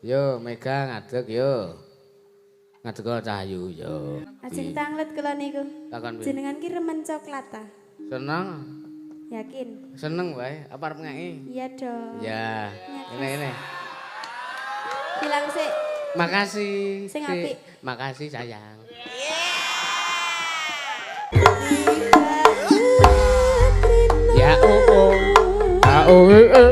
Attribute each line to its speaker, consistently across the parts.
Speaker 1: Yo Mega ngadeg yo. Ngadeg Cahyu yo.
Speaker 2: Ajeng tanglet kula niku. Jenengan ki remen coklat ta?
Speaker 1: Seneng.
Speaker 2: Yakin?
Speaker 1: Seneng wae, apa arep ngeki?
Speaker 2: Iya dong.
Speaker 1: Ya, ini.
Speaker 2: Bilang sik.
Speaker 1: Makasih.
Speaker 2: Sing apik.
Speaker 1: Makasih sayang. Ya o o. A o e e.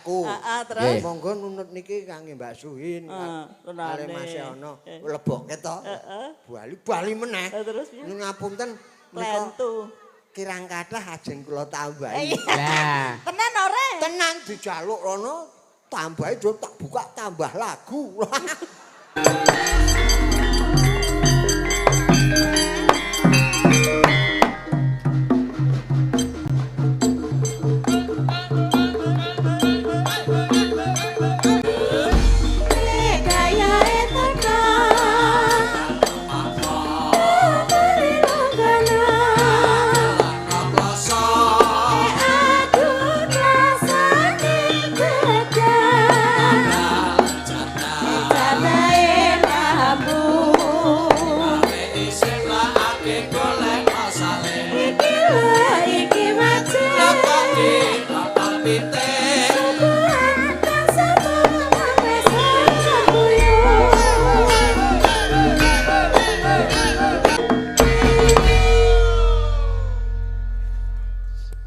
Speaker 3: Aku.
Speaker 4: Terus
Speaker 3: monggo nunut niki kangge Mbak Suhin. Kale Mas ana lebokke to. Bali-bali meneh.
Speaker 4: Terus piye?
Speaker 3: Ngapunten menika kirang kathah ajeng kula tambahi.
Speaker 1: Lah.
Speaker 4: Tenan ora?
Speaker 3: Tenan dijaluk rono tambahi do tak buka tambah lagu.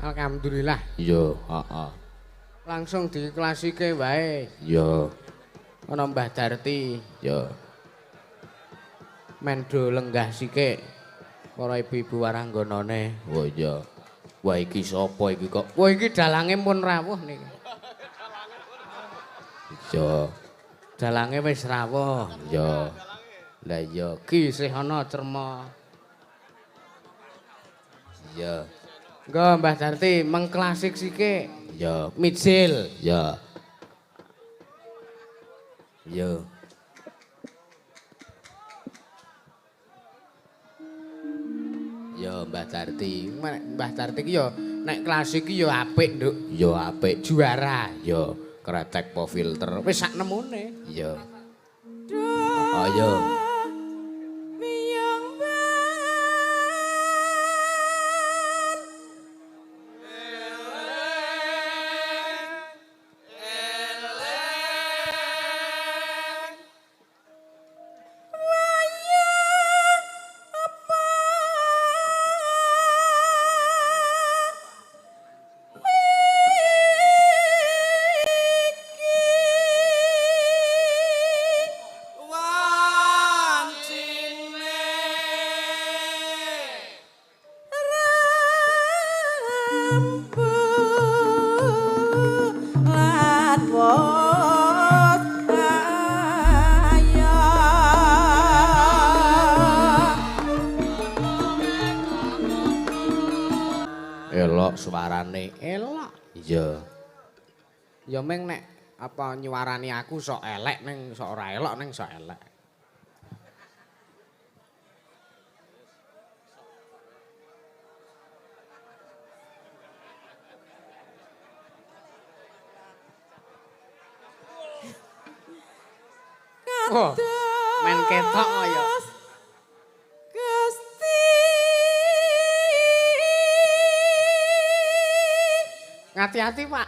Speaker 1: Alhamdulillah. Iya, heeh. Langsung diklasike wae. Iya. Ana Mbah Darti. Iya. Mendo lenggah sikik. Para ibu-ibu waranggonane. Oh iya. Wah iki sapa iki kok? Wah iki dalange pun rawuh niki. Iya. Dalange wis rawuh. Iya. Lah iya, ki isih ana cerma. Iya. Engko Mbah Darti mengklasik sikik. Ya, mijil. Ya. Ya. Ya Mbah Darti. Mbah Darti ki ya nek klasik ki ya apik, Nduk. Ya apik, juara. Ya, kretek po filter. Wis sak nemune. Ya. Ayo. Elok suarane, elok. Iya. Ya meng nek apa nyuarani aku sok elek ning sok ora elok ning sok elek. Oh, men ketok ya. Hati-hati, Pak.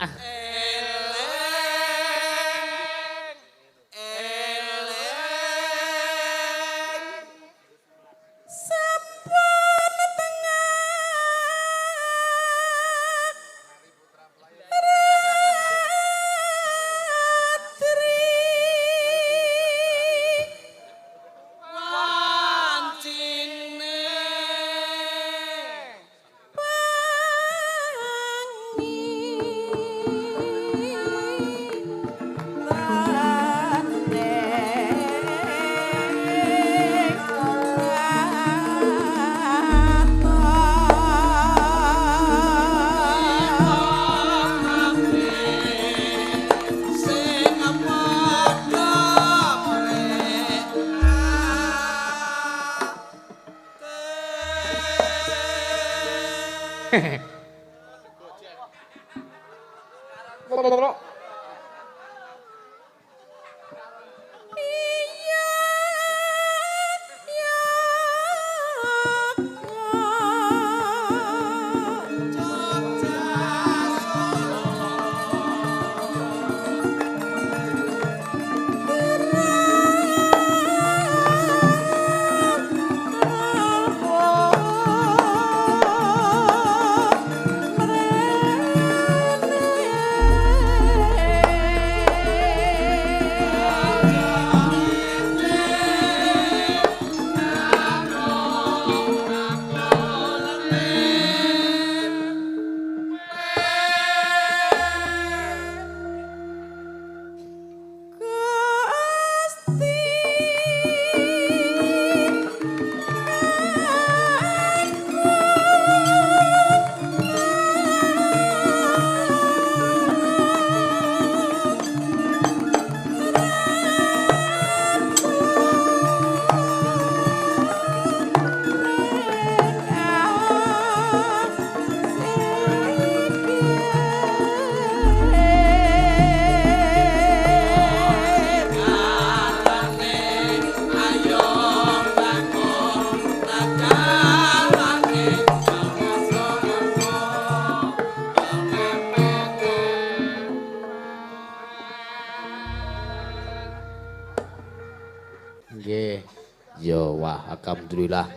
Speaker 1: Alhamdulillah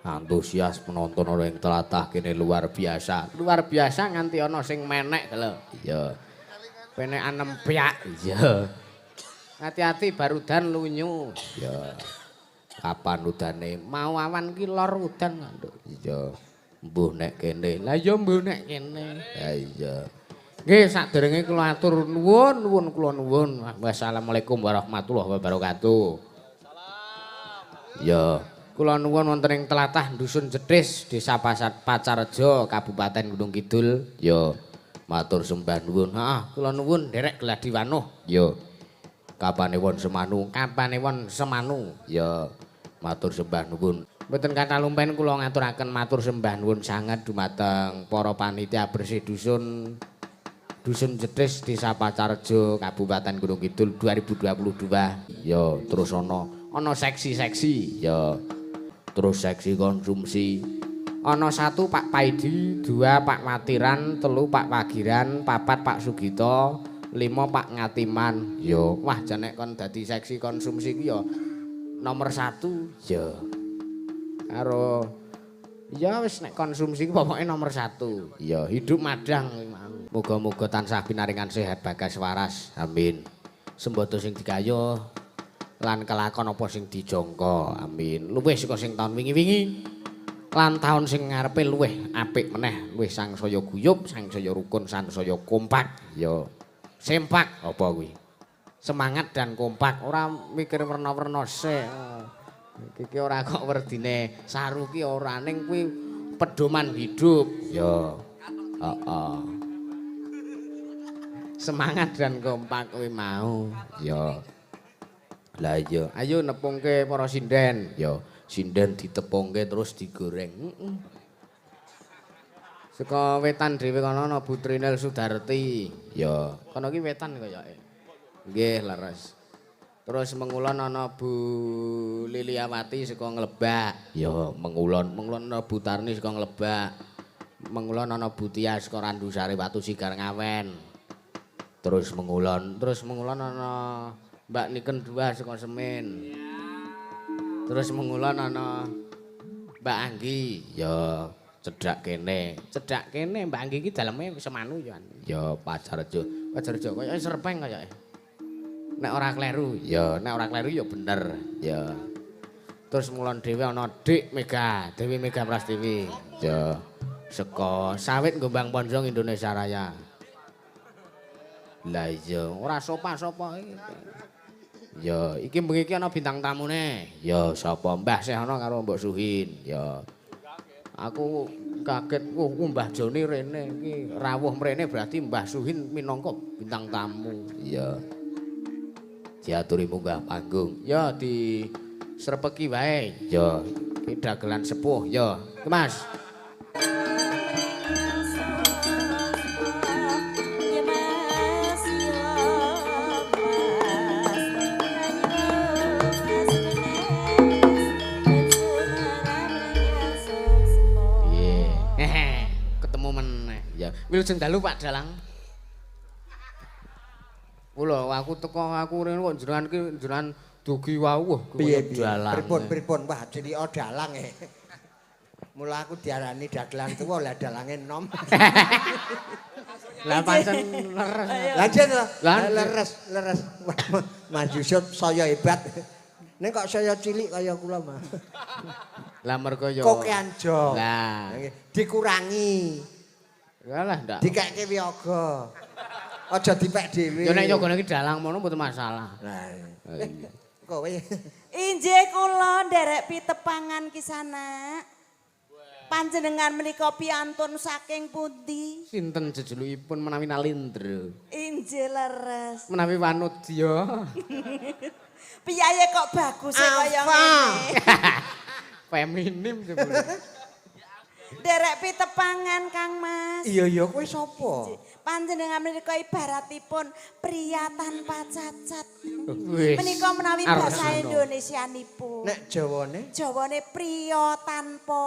Speaker 1: antusias penonton ana ing tlatah kene luar biasa. Luar biasa nganti ana sing menek lho. Iya. Penekan nempyak. Iya. Hati-hati barudan lunyu. Iya. Kapan udane? Mau awan ki lor udan nduk. Iya. Mbuh nek kene. Lah iya mbuh nek kene. Ha iya. Nggih sadèrènge kula atur nuwun, nuwun kula nuwun. Wassalamualaikum warahmatullahi wabarakatuh. Ya, kula nuwun wonten ing tlatah Dusun Jetis, Desa Pacarejo, Kabupaten Gunung Kidul. Ya, matur sembah nuwun. Heeh, kula nuwun nderek gladi wanuh. Ya. Kapanewon semanu, kapanewon semanu. Ya, matur sembah nuwun. Mboten kathah lumpen kula ngaturaken matur sembah nuwun sanget dumateng para panitia bersih dusun Dusun Jetis, Desa Pacarejo, Kabupaten Gunung Kidul 2022. Ya, terus ana seksi-seksi ya, terus seksi konsumsi ana 1 Pak Paidi, 2 Pak Watiran, 3 Pak Wagiran, 4 Pak Sugito, 5 Pak Ngatiman. Ya wah jan nek kon dadi seksi konsumsi ki ya nomor 1 ya karo ya wis nek konsumsi ki pokoke nomor 1 ya hidup madang. Muga-muga tansah pinaringan sehat bagas waras, amin. Sembodo sing dikayuh lan kelakon apa sing dijangka, amin. Luwih saka sing taun wingi-wingi lan taun sing ngarepe luwih apik meneh, luwih sangsaya guyub, sangsaya rukun, sangsaya kompak. Ya sempak apa kuwi? Semangat dan kompak, ora mikir werna-werna sik. Iki ora kok werdine saru ki ora, ning kuwi pedoman hidup. Ya heeh. Semangat dan kompak kuwi mau. Ya. Lah iya, ayo nepungke para sinden. Ya, sinden ditepungke terus digoreng. Heeh. Saka wetan dhewe kono ana Bu Trinil Sudarti. Ya, kono ki wetan kayake. Nggih, leres. Terus mengulon ana Bu Liliawati saka Nglebak. Ya, mengulon, mengulon ana Bu Tarni saka Nglebak. Mengulon ana Bu Tia saka Randusari Watu Sigar Ngawen. Terus mengulon ana Mbak Niken 2 saka Semen. Terus mengulon ana Mbak Anggi. Ya, cedhak kene. Cedhak kene Mbak Anggi iki daleme Semanu ya. Ya, Pacarejo. Pacarejo kaya serpeng kayake. Nek ora kleru, ya nek ora kleru ya bener. Ya. Terus mengulon dhewe ana Dik Mega, Dewi Mega Prastiwi. Ya. Saka Sawit Gombang Ponjong Indonesia Raya. Lah iya, ora sopa-sopa iki. Ya, iki bengi iki ana bintang tamune. Ya, sapa? Mbah Sehana karo Mbok Suhin. Ya. Aku kaget, wah Mbah Joni rene iki rawuh mrene berarti Mbah Suhin minangka bintang tamu. Ya. Diaturi munggah panggung. Ya di srepeki wae. Ya, iki dagelan sepuh ya. Iki Mas. Aneh. Ya. Wilujeng dalu Pak Dalang. Kula aku teko aku rene kok jenengan ki jenengan dugi wau
Speaker 3: piye piye. Pripun pripun wah cilika dalang e. Mula aku diarani dagelan tuwa lah dalange enom.
Speaker 1: Lah pancen leres.
Speaker 3: Lah jen to. Leres leres. Mas Yusuf saya hebat. Nek kok saya cilik kaya kula mah.
Speaker 1: Lah mergo yo
Speaker 3: kokean jo.
Speaker 1: Lah
Speaker 3: dikurangi.
Speaker 1: Lah ndak.
Speaker 3: Dikekke wiyaga. Aja dipek dhewe.
Speaker 1: Ya nek yogane iki dalang mono mboten masalah.
Speaker 3: Lah. Kowe.
Speaker 2: Injih kula nderek pitepangan kisana. Panjenengan menika piantun saking pundi?
Speaker 1: Sinten jejelukipun menawi Nalindra?
Speaker 2: Injih leres.
Speaker 1: Menawi Wanudya.
Speaker 2: Piyaye kok baguse kaya ngene.
Speaker 1: Feminim jebule.
Speaker 2: Nderek pitepangan Kang Mas.
Speaker 3: Iya iya kowe sapa?
Speaker 2: Panjenengan menika ibaratipun pria tanpa cacat. Menika menawi basa Indonesianipun.
Speaker 3: Nek Jawane?
Speaker 2: Jawane pria tanpa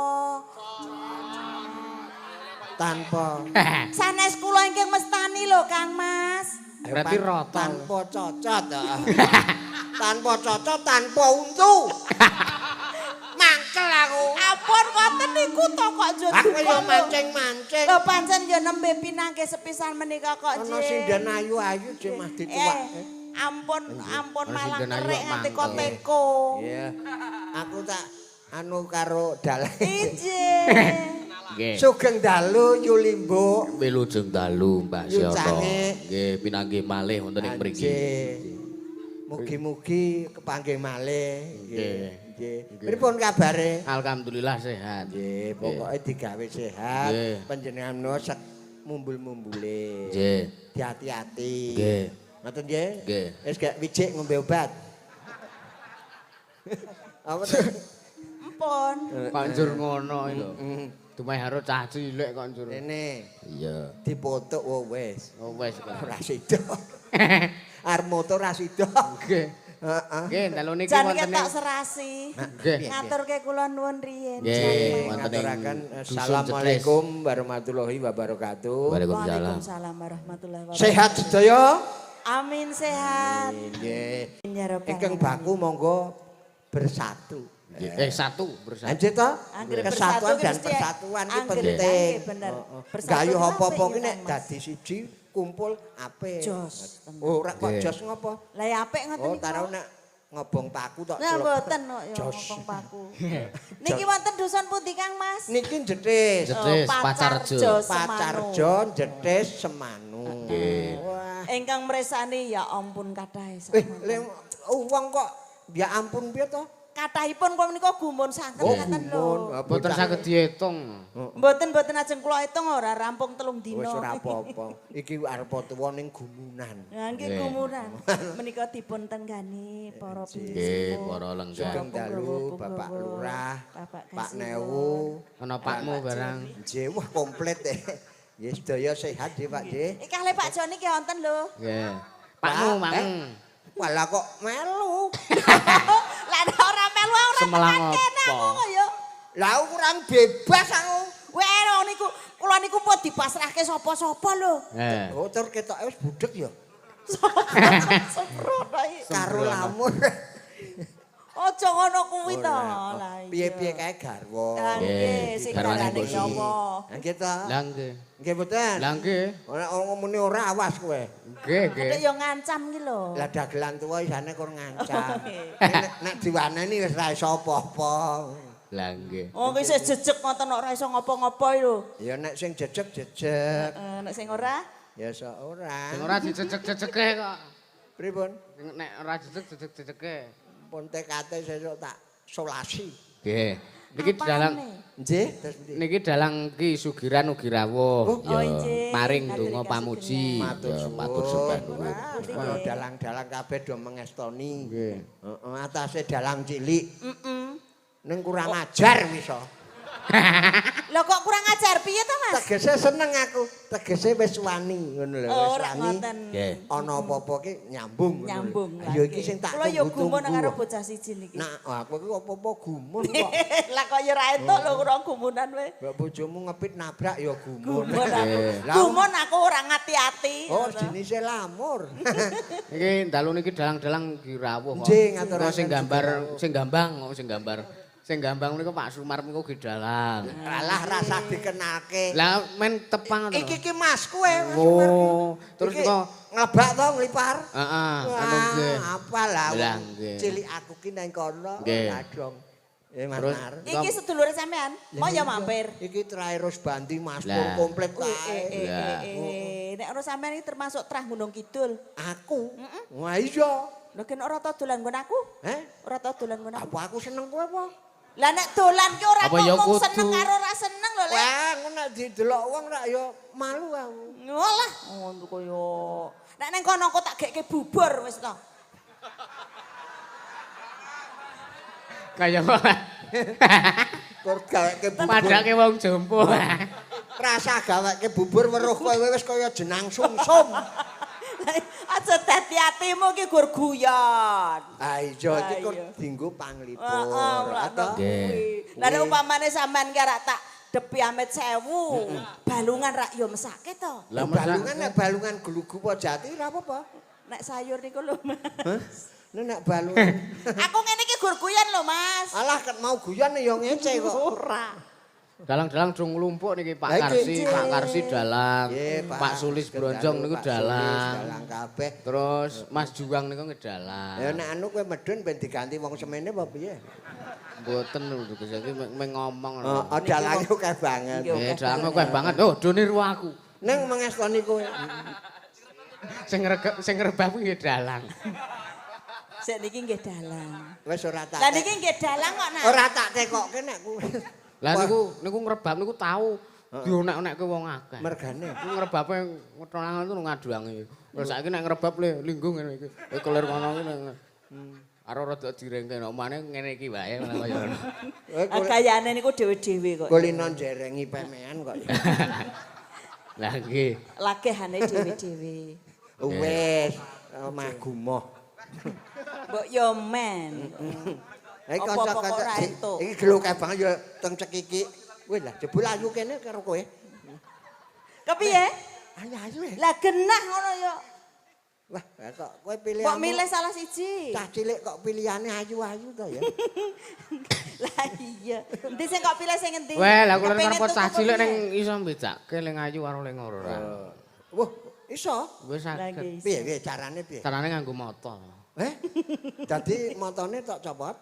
Speaker 3: tanpa.
Speaker 2: Sanes kula ingkang mestani lho Kang Mas.
Speaker 1: Berarti rata.
Speaker 3: Tanpa cocot. Tanpa cocot, tanpa untu. Mangkel aku.
Speaker 2: Ampun ngoten niku to kok njur.
Speaker 3: Aku yo mancing-mancing.
Speaker 2: Lho pancen yo nembe pinangke sepisan menika kok
Speaker 3: Ana sinden ayu-ayu jek mah dituwake.
Speaker 2: Ampun ampun malah kerik nganti kok teko.
Speaker 3: Iya. Aku tak anu karo dalang.
Speaker 2: Injih.
Speaker 1: Nggih.
Speaker 3: Sugeng dalu Yulimbo.
Speaker 1: Wilujeng dalu Mbah Syoto. Nggih pinanggih malih wonten ing mriki.
Speaker 3: Mugi-mugi kepanggih malih. Nggih. Nggih. Pripun kabare?
Speaker 1: Alhamdulillah sehat.
Speaker 3: Nggih, pokoke digawe sehat. Panjenengan menawa sak mumbul-mumbule.
Speaker 1: Nggih.
Speaker 3: Hati-hati.
Speaker 1: Nggih.
Speaker 3: Ngoten nggih?
Speaker 1: Nggih.
Speaker 3: Wis gak wijik ngombe obat. Apa to?
Speaker 2: Empun.
Speaker 1: Kok njur ngono iki lho. Dumeh karo cah cilik kok njur.
Speaker 3: Rene.
Speaker 1: Iya.
Speaker 3: Dipotok oh wis.
Speaker 1: Oh wis kok.
Speaker 3: Ora sida. Arep moto ora sida.
Speaker 1: Nggih.
Speaker 3: Heeh.
Speaker 1: Nggih, dalu niki
Speaker 2: Jan
Speaker 1: wonten
Speaker 2: ketok serasi.
Speaker 1: Nggih.
Speaker 2: Ngaturke kula nuwun riyin.
Speaker 1: Nggih, wonten ing
Speaker 3: ngaturaken assalamualaikum warahmatullahi wabarakatuh.
Speaker 1: Waalaikumsalam.
Speaker 2: Waalaikumsalam warahmatullahi wabarakatuh.
Speaker 3: Sehat sedaya?
Speaker 2: Amin sehat.
Speaker 3: Nggih.
Speaker 2: Ingkang
Speaker 3: Ingkang baku monggo bersatu.
Speaker 1: Satu bersatu.
Speaker 3: Anjir to? Kesatuan dan persatuan iki penting.
Speaker 2: Bener.
Speaker 3: Gayuh apa-apa ki nek dadi siji kumpul apik.
Speaker 2: Jos.
Speaker 3: Ora kok jos ngopo?
Speaker 2: Lah ya apik ngoten
Speaker 3: Oh,
Speaker 2: niku.
Speaker 3: tarau nek ngobong paku tok.
Speaker 2: Lah mboten kok ya ngobong paku. Niki wonten dusun pundi Kang Mas?
Speaker 3: Niki Jetis.
Speaker 1: Jetis Pacarjo.
Speaker 3: Pacarjo Jetis Semanu.
Speaker 1: Nggih.
Speaker 3: Wah.
Speaker 2: Ingkang mresani ya ampun kathah.
Speaker 3: Eh, wong kok ya ampun piye to?
Speaker 2: Kathahipun kula menika gumun sanget ngaten lho.
Speaker 1: Mboten saged diitung.
Speaker 2: Mboten mboten ajeng kula itung ora rampung 3 dina.
Speaker 3: Wis ora apa-apa. Iki arep tuwa ning gumunan.
Speaker 2: Lah nggih gumunan. Menika dipun tenggani para
Speaker 1: Nggih, para lenggah.
Speaker 3: Sugeng dalu Bapak Lurah, Pak Newu,
Speaker 1: ana Pakmu barang.
Speaker 3: Nggih, wah komplit. Nggih sedaya sehat nggih Pak nggih.
Speaker 2: Iki kalih Pak Joni ki wonten lho.
Speaker 1: Nggih. Pakmu, Pakmu.
Speaker 3: Walah kok melu.
Speaker 2: Lah ora melu ora
Speaker 1: Semelang
Speaker 2: tekan kene aku kok ya.
Speaker 3: Lah aku kurang bebas aku.
Speaker 2: Weh niku kula niku pun dipasrahke sapa-sapa lho.
Speaker 3: Oh tur ketoke wis budhek ya.
Speaker 2: Sembrono iki.
Speaker 3: Karo lamur.
Speaker 2: Aja ngono kuwi to. Lah iya.
Speaker 3: Piye-piye kae garwa.
Speaker 2: Nggih, sing
Speaker 1: Garwane
Speaker 2: garwane
Speaker 1: mbok
Speaker 2: sapa?
Speaker 3: Nggih to.
Speaker 1: Lah nggih.
Speaker 3: Nggih mboten.
Speaker 1: Lah nggih.
Speaker 3: Ora ngomongane ora awas kowe.
Speaker 1: Nggih, nggih.
Speaker 2: Nek yo ngancam ki lho.
Speaker 3: Lah dagelan tuwa isane kur ngancam. Nek diwaneni wis ra iso apa-apa.
Speaker 1: Lah nggih.
Speaker 2: Oh kuwi isih jejeg ngoten ora iso ngopo-ngopo lho.
Speaker 3: Ya nek sing jejeg jejeg.
Speaker 2: Heeh, nek sing ora
Speaker 3: ya iso ora.
Speaker 1: Sing ora dijejeg-jejege kok.
Speaker 3: Pripun?
Speaker 1: Nek ora jejeg jejeg-jejege.
Speaker 3: Pun TKT sesuk tak solasi.
Speaker 1: Nggih. Niki dalang
Speaker 3: nggih, terus pundi?
Speaker 1: Niki dalang Ki Sugiran ugi rawuh.
Speaker 2: Oh,
Speaker 1: Ya, paring donga pamuji.
Speaker 3: Matur
Speaker 1: Matur
Speaker 3: suwun.
Speaker 1: sembah
Speaker 3: Wah, dalang-dalang kabeh do mengestoni.
Speaker 1: Nggih.
Speaker 3: Heeh, atase dalang cilik.
Speaker 2: Heeh.
Speaker 3: Ning kurang ajar wis.
Speaker 2: Lho kok kurang ajar piye to, Mas?
Speaker 3: Tegese seneng aku, tegese wis wani ngono lho, wis wani.
Speaker 1: Nggih.
Speaker 3: Ana apa-apa ki nyambung.
Speaker 2: Nyambung.
Speaker 3: Ayo iki sing tak
Speaker 2: tunggu. Kula ya gumun karo bocah siji niki.
Speaker 3: Nah, aku iki apa-apa gumun kok.
Speaker 2: Lah kok ya ora entuk lho ora gumunan kowe.
Speaker 3: Mbak bojomu ngepit nabrak ya gumun.
Speaker 2: Gumun aku ora ngati-ati.
Speaker 3: Oh, jenise lamur.
Speaker 1: Iki dalu niki dalang-dalang ki rawuh kok.
Speaker 3: Nggih, ngaturaken
Speaker 1: sing gambar, sing gambang kok sing gambar. Sing gambang niku Pak Sumar niku nggih dalang.
Speaker 3: Alah rasa dikenalke.
Speaker 1: Lah men tepang to.
Speaker 3: Iki ki masku e Mas Sumar.
Speaker 1: Oh, terus kok
Speaker 3: nglebak to nglipar.
Speaker 1: Heeh, anu nggih.
Speaker 3: Apa lah. Cilik aku ki nang kono kadung. Mas Mar.
Speaker 2: Iki sedulure sampean, mau ya mampir.
Speaker 3: Iki Trairus Banti Mas Pur komplit kae.
Speaker 2: Nek ora sampean iki termasuk trah Gunung Kidul.
Speaker 3: Aku? Wah iya.
Speaker 2: Lho ken ora tau dolan nggon aku?
Speaker 3: Heh?
Speaker 2: Ora tau dolan nggon aku.
Speaker 3: Apa aku seneng kowe apa?
Speaker 2: Lah nek dolan ki ora ngomong seneng karo ora seneng lho, Lek.
Speaker 3: Wah, ngono nek didelok wong rak ya malu aku.
Speaker 2: Ngolah, ngono kaya. Nek nang kono kok tak gekke bubur wis to.
Speaker 1: Kaya kok.
Speaker 3: Kur gaweke bubur.
Speaker 1: Padake wong jompo.
Speaker 3: Rasa gaweke bubur weruh kowe wis kaya jenang sumsum.
Speaker 2: Aja dadi atimu ki gur guyon.
Speaker 3: Ah iya iki kur dienggo panglipur.
Speaker 2: Heeh, nggih. Lah nek upamane sampean ki rak tak depi amit 1000, balungan rak yo mesake to.
Speaker 3: Lah balungan nek balungan glugu apa jati ora apa-apa.
Speaker 2: Nek sayur niku lho, Mas.
Speaker 3: Hah? Nek balungan.
Speaker 2: Aku ngene iki gur guyon lho, Mas.
Speaker 3: Alah ket mau guyon ya ngece kok.
Speaker 2: Ora.
Speaker 1: Dalang-dalang do nglumpuk niki Pak Karsi, Pak Karsi dalang, Pak Sulis Bronjong niku dalang.
Speaker 3: Dalang kabeh.
Speaker 1: Terus Mas Juang niku ngedalang.
Speaker 3: Ya nek anu kowe medun ben diganti wong semene apa piye?
Speaker 1: Mboten lho Gus iki meng ngomong.
Speaker 3: Heeh, dalange akeh banget.
Speaker 1: Nggih, dalange akeh banget. Oh, do niru aku.
Speaker 3: Neng mengestoni kowe.
Speaker 1: Sing sing ngrebah kuwi nggih dalang.
Speaker 2: Sik niki nggih dalang.
Speaker 3: Wis ora tak.
Speaker 2: Lah niki nggih dalang kok nak.
Speaker 3: Ora tak tekokke nek kuwi.
Speaker 1: Lah niku niku ngrebab niku tau dionek-onekke wong akeh.
Speaker 3: Mergane.
Speaker 1: Niku ngrebabe ngetonangan itu ngaduangi. Terus saiki nek ngrebab le linggung ngene iki. Kelir kono iki. Karo rada direngke nek omane ngene iki wae kaya ngono.
Speaker 2: Gayane niku dhewe-dhewe kok.
Speaker 3: Kulino njerengi pemean kok.
Speaker 1: Lah nggih.
Speaker 2: Lagehane dhewe-dhewe.
Speaker 3: Wis omah gumoh.
Speaker 2: Mbok yo men.
Speaker 3: Iki kanca-kanca iki gelo kae banget ya teng cekiki. Wis lah jebul ayu kene karo kowe.
Speaker 2: Kepiye?
Speaker 3: Ayu-ayu.
Speaker 2: Lah genah ngono ya.
Speaker 3: Wah, kok kowe pilih.
Speaker 2: Kok milih salah siji?
Speaker 3: Cah cilik kok pilihane ayu-ayu to ya.
Speaker 2: Lah iya. Endi sing kok pilih sing endi?
Speaker 1: Weh, lah kula arep cah cilik ning iso mbedake ling ayu karo ling ora.
Speaker 3: Wah, iso.
Speaker 1: Wis saged.
Speaker 3: Piye piye carane piye?
Speaker 1: Carane nganggo mata.
Speaker 3: Eh? Dadi matane tok copot.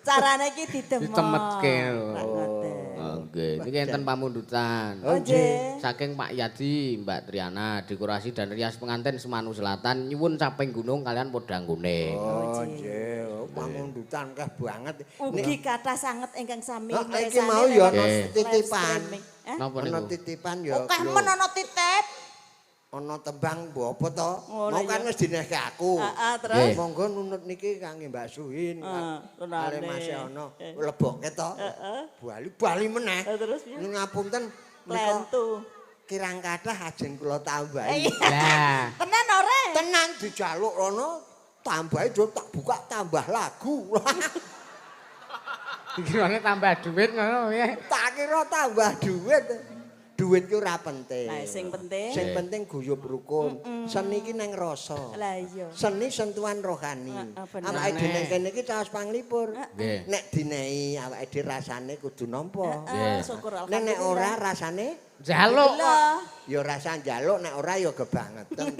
Speaker 2: Carane iki didemok.
Speaker 1: Ditemetke lho. Nggih, niki enten pamundutan.
Speaker 3: Oh nggih.
Speaker 1: Saking Pak Yadi, Mbak Triana, dekorasi dan rias pengantin Semanu Selatan nyuwun caping gunung kalian podang kuning.
Speaker 3: Oh nggih, pamundutan keh banget.
Speaker 2: Ugi kathah sanget ingkang sami
Speaker 3: mirsani. Iki mau ya ana titipan.
Speaker 1: Napa niku?
Speaker 3: Ana titipan ya.
Speaker 2: Akeh men ana titip.
Speaker 3: Ana tembang mbok apa to? Mau kan wis dinehke aku.
Speaker 2: Heeh, terus
Speaker 3: monggo nunut niki kangge Mbak Suhin. Kale Mas ana lebokke to. Bali bali meneh.
Speaker 2: Terus piye?
Speaker 3: Ngapunten menika kirang kathah ajeng kula tambahi.
Speaker 1: Lah,
Speaker 2: tenan ora?
Speaker 3: Tenan dijaluk rono tambahi do tak buka tambah lagu.
Speaker 1: Dikirane tambah duit ngono piye?
Speaker 3: Tak kira tambah duit. Duit ki ora penting.
Speaker 2: Lah sing penting.
Speaker 3: Sing penting guyub rukun. Seni ki nang rasa.
Speaker 2: Lah iya.
Speaker 3: Seni sentuhan rohani. Awake dhewe nang kene iki caos panglipur. Nek dinehi awake dhewe rasane kudu nampa.
Speaker 2: Syukur
Speaker 3: alhamdulillah. Nek ora rasane
Speaker 1: njaluk.
Speaker 3: Ya rasa njaluk nek ora ya kebangetan.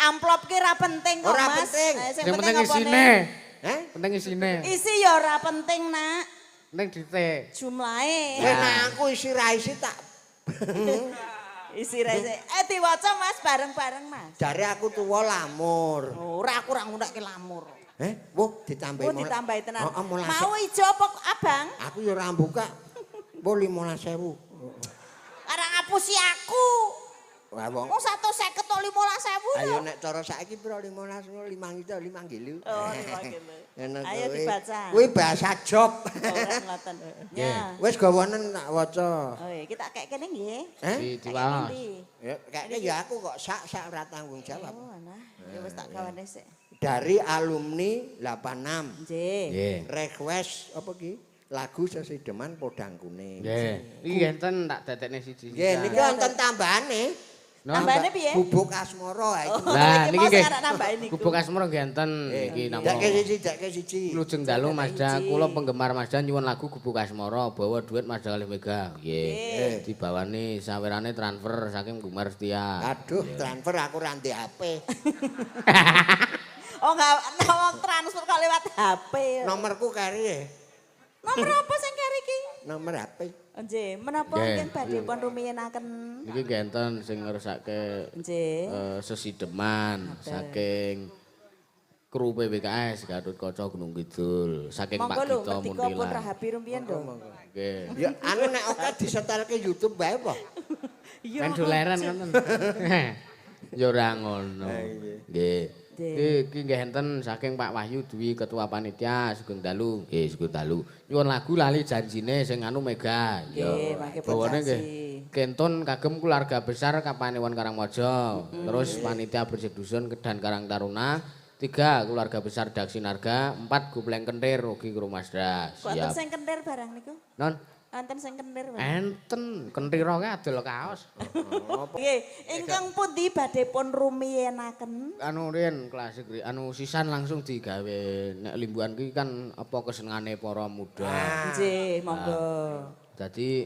Speaker 2: Amplop ki ora penting kok, Mas.
Speaker 3: Ora penting.
Speaker 1: Sing penting isine.
Speaker 3: Heh?
Speaker 1: Penting isine.
Speaker 2: Isi ya ora penting, Nak.
Speaker 1: Ning dite.
Speaker 2: Jumlahe.
Speaker 3: Nek aku isi ra isi tak
Speaker 2: isi ra isi. Diwaca Mas bareng-bareng Mas.
Speaker 3: Jare aku tuwa lamur.
Speaker 2: Ora aku ora ngundake lamur.
Speaker 3: Eh, wuh ditambahi.
Speaker 2: Oh, ditambahi tenan. Mau ijo apa abang?
Speaker 3: Aku ya ora buka. Mbok 15.000.
Speaker 2: Ora ngapusi aku.
Speaker 3: Wah wong.
Speaker 2: Wong 150 tok 15.000
Speaker 3: Ayo nek cara saiki piro 15 5 juta 5 kilo.
Speaker 2: Oh, 5 kilo.
Speaker 3: Ayo
Speaker 2: dibaca.
Speaker 3: Kuwi bahasa job.
Speaker 2: Ora ngoten. Ya.
Speaker 3: Wis gawanen tak waca.
Speaker 2: Oh, iya, kita kek kene nggih.
Speaker 3: Eh?
Speaker 1: Diwaos.
Speaker 3: Ya kayaknya ya aku kok sak-sak ora tanggung jawab.
Speaker 2: Oh, nah. Ya wis tak gawane sik.
Speaker 3: Dari alumni 86.
Speaker 2: Nggih.
Speaker 3: Request apa ki? Lagu Sesideman Podang Kuning.
Speaker 1: Nggih. Iki enten tak dadekne siji.
Speaker 3: Nggih, niki wonten tambahane.
Speaker 2: Tambahane piye?
Speaker 3: Bubuk Asmara iki.
Speaker 1: Lah niki nggih.
Speaker 2: Bubuk
Speaker 1: Asmara nggih enten niki namung.
Speaker 3: Dake siji.
Speaker 1: Lujeng dalu Mazda, kula penggemar Mazda nyuwun lagu Gubuk Asmara, bawa duit Mazda kalih Mega. Nggih. Dibawani sawerane transfer saking penggemar setia.
Speaker 3: Aduh, transfer aku ora ndek HP.
Speaker 2: Oh enggak, wong transfer kok lewat HP.
Speaker 3: Nomorku keri.
Speaker 2: Nomor apa sing keri iki?
Speaker 3: Nomor HP.
Speaker 2: Nggih, menapa mungkin badhe pun rumiyin-aken?
Speaker 1: Niki nggih enten sing ngersake
Speaker 2: nggih
Speaker 1: sesideman saking kru PWKS Gatot Kaca Gunung Kidul, saking Pak Gito
Speaker 2: Muntilan. Monggo pun rahabi rumiyin lho.
Speaker 1: Nggih.
Speaker 3: Ya anu nek oke disetelke YouTube bae apa?
Speaker 1: Iya. Men doleren ngoten. Ya ora ngono. Nggih. Iki nggih enten saking Pak Wahyu Dwi Ketua Panitia Sugeng Dalu. Nggih, Sugeng Dalu. Nyuwun lagu lali janjine sing anu Mega.
Speaker 2: Nggih, mangke
Speaker 1: bawane nggih. Kentun kagem keluarga besar Kapanewon Karangmojo. Terus panitia bersih dusun Kedan Karang Taruna. 3 keluarga besar Daksinarga, 4 Gupleng Kentir ugi kru Mazda.
Speaker 2: Siap. Wonten sing kentir barang niku?
Speaker 1: Non.
Speaker 2: Enten sing kentir barang.
Speaker 1: Enten, kentira kae adol kaos.
Speaker 2: Nggih, ingkang pundi badhe pun rumiyenaken?
Speaker 1: Anu riyen klasik anu sisan langsung digawe nek limbukan ki kan apa kesenengane para muda.
Speaker 2: Nggih, monggo.
Speaker 1: Dadi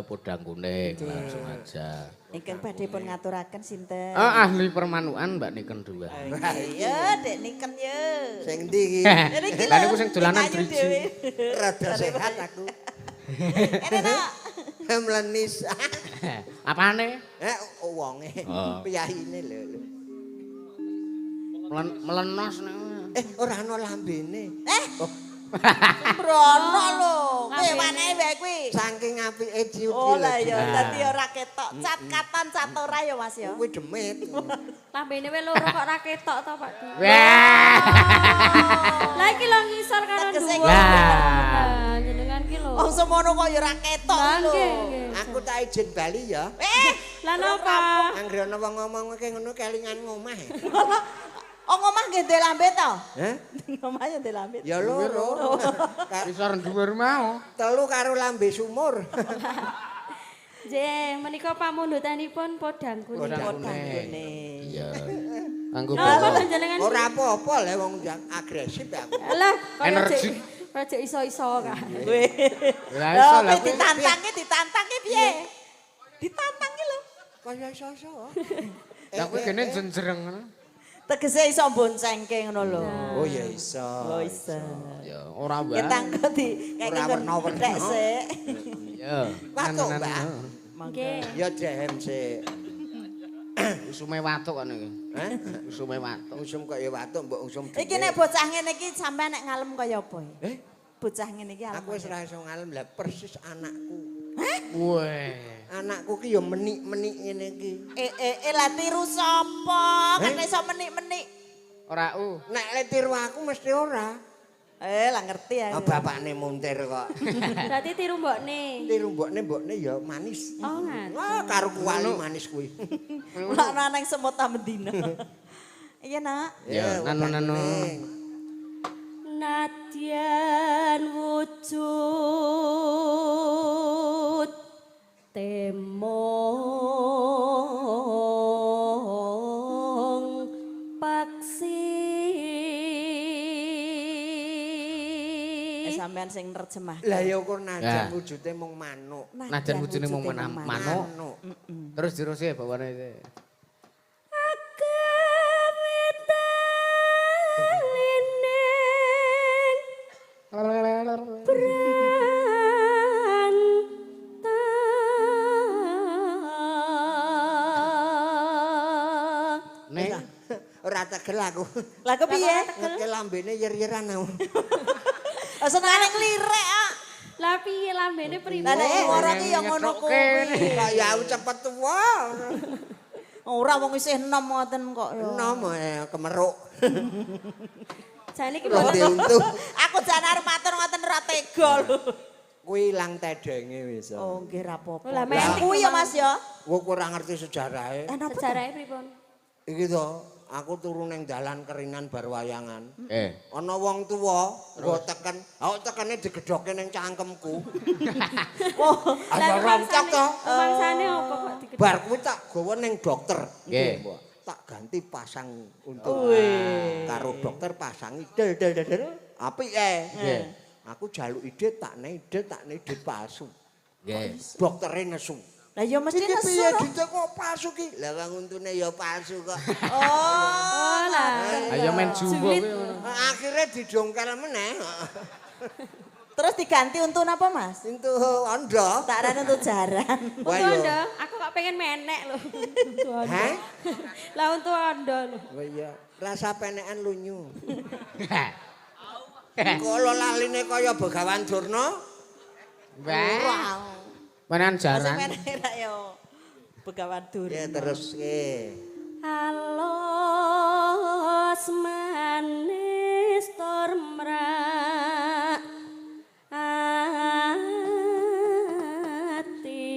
Speaker 1: Podang Kuning langsung aja.
Speaker 2: Ingkang badhe pun ngaturaken sinten?
Speaker 1: Ahli permanukan Mbak Niken 2.
Speaker 2: Iya, Dek Niken ya.
Speaker 3: Sing ndi iki?
Speaker 1: Lah niku sing dolanan driji.
Speaker 3: Rada sehat aku.
Speaker 2: Ene nak.
Speaker 3: Mlenis.
Speaker 1: Apane?
Speaker 3: Wonge. Piyahine lho.
Speaker 1: Melenos nek.
Speaker 3: Ora ana lambene.
Speaker 2: Sembrono lho. Kowe wanehe wae kuwi.
Speaker 3: Saking apike ciut.
Speaker 2: Oh lah ya, dadi ora ketok. Cat katan cat ora ya Mas ya.
Speaker 3: Kuwi demit.
Speaker 4: Lambene wae loro kok ora ketok to Pak.
Speaker 1: Wah.
Speaker 4: Lah iki lho ngisor karo dhuwur.
Speaker 1: Lah
Speaker 4: jenengan ki lho.
Speaker 2: Wong semono kok ya ora ketok lho.
Speaker 3: Aku tak izin bali ya.
Speaker 4: Lah napa?
Speaker 3: Anggere ana wong ngomong ngono kelingan ngomah.
Speaker 2: Oh ngomah nggih ndek lambe to?
Speaker 3: Heh?
Speaker 2: Ngomah ya ndek lambe.
Speaker 3: Ya loro.
Speaker 1: Isor dhuwur mau.
Speaker 3: 3 karo lambe sumur.
Speaker 4: Nggih, menika pamundutanipun Podang Kuning.
Speaker 1: Podang Kuning. Iya. Anggo
Speaker 3: ora apa-apa lho wong agresif aku.
Speaker 4: Lah, kaya iso-iso kan.
Speaker 1: Lah iso lah
Speaker 2: ditantangi piye? Ditantangi lho.
Speaker 3: Kaya iso-iso.
Speaker 1: Lah kuwi kene jenjereng ngono.
Speaker 2: Tegese iso boncengke ngono lho.
Speaker 3: Oh ya iso.
Speaker 2: Oh iso.
Speaker 1: Ya ora wae.
Speaker 2: Ketangko di
Speaker 3: ora werna-werna
Speaker 2: sik.
Speaker 1: Ya.
Speaker 3: Watuk, Mbak.
Speaker 4: Monggo.
Speaker 3: Ya jem sik.
Speaker 1: Usume watuk kok niki.
Speaker 3: Heh?
Speaker 1: Usume watuk.
Speaker 3: Usum kok ya watuk mbok usum.
Speaker 2: Iki nek bocah ngene iki sampean nek ngalem kaya apa?
Speaker 3: Eh?
Speaker 2: Bocah ngene iki
Speaker 3: aku wis ora iso ngalem lah persis anakku.
Speaker 2: Heh?
Speaker 1: Weh.
Speaker 3: Anakku ki ya menik-menik ngene iki.
Speaker 2: Lah tiru sapa? Kan iso menik-menik.
Speaker 1: Ora u.
Speaker 3: Nek le tiru aku mesti ora.
Speaker 2: Lah ngerti aku.
Speaker 3: Oh, bapakne muntir kok.
Speaker 4: Berarti tiru mbokne.
Speaker 3: Tiru mbokne ya manis.
Speaker 4: Oh, ngaten.
Speaker 3: Wah, karo kuali manis kuwi.
Speaker 2: Mulakno nang semut ta mendina. Iya, Nak.
Speaker 1: Ya, nanu-nanu.
Speaker 4: Nadyan wujud temong paksi.
Speaker 2: Sampean sing nerjemah.
Speaker 3: Lah ya ukur najan wujude mung manuk.
Speaker 1: Najan wujude mung manuk. Terus dirose bawane iki.
Speaker 3: Ora tegel aku.
Speaker 2: Lah kepiye?
Speaker 3: Ngerti lambene yer-yeran aku.
Speaker 2: Senengane nglirek kok.
Speaker 4: Lah piye lambene pripun?
Speaker 2: Lah nek ora ki ya ngono kuwi.
Speaker 3: Kok ya aku cepet tuwa.
Speaker 2: Ora wong isih enom ngoten kok ya.
Speaker 3: Enom kemeruk.
Speaker 4: Jane iki
Speaker 3: mboten.
Speaker 2: Aku jan arep matur ngoten ora tega lho.
Speaker 3: Kuwi ilang tedenge wis.
Speaker 2: Oh nggih ra apa-apa. Lah kuwi ya Mas ya.
Speaker 3: Kowe ora ngerti sejarahe.
Speaker 4: Sejarahe pripun?
Speaker 3: Iki to, aku turu ning dalan kerinan bar wayangan. Ana wong tuwa nggo teken, awak tekene digedhoke ning cangkemku.
Speaker 2: Oh,
Speaker 3: lah roncok to.
Speaker 4: Mangsane apa kok digedhok?
Speaker 3: Bar kuwi tak gawa ning dokter.
Speaker 1: Nggih.
Speaker 3: Tak ganti pasang untuk karo dokter pasangi del del del. Apik e.
Speaker 1: Nggih.
Speaker 3: Aku jaluk ide tak nei ide tak nei ide palsu.
Speaker 1: Nggih.
Speaker 3: Doktere nesu.
Speaker 2: Lah ya mesti nesu.
Speaker 3: Piye dite kok palsu ki? Lah wong untune ya palsu kok.
Speaker 2: Oh lah.
Speaker 1: Ayo main jumbo kuwi ngono.
Speaker 3: Akhire didongkel meneh.
Speaker 2: Terus diganti untu napa Mas?
Speaker 3: Untu ondo.
Speaker 2: Tak arane untu jaran.
Speaker 4: Untu ondo, aku kok pengen menek lho. Untu ondo.
Speaker 3: Hah?
Speaker 4: Lah untu ondo lho.
Speaker 3: Oh iya, rasa penekan lunyu. Kala laline kaya Begawan Durna.
Speaker 1: Wah. Menan jaran.
Speaker 2: Menek yo. Begawan Durna.
Speaker 3: Ya teruske.
Speaker 4: Alus manis tur mrak ati.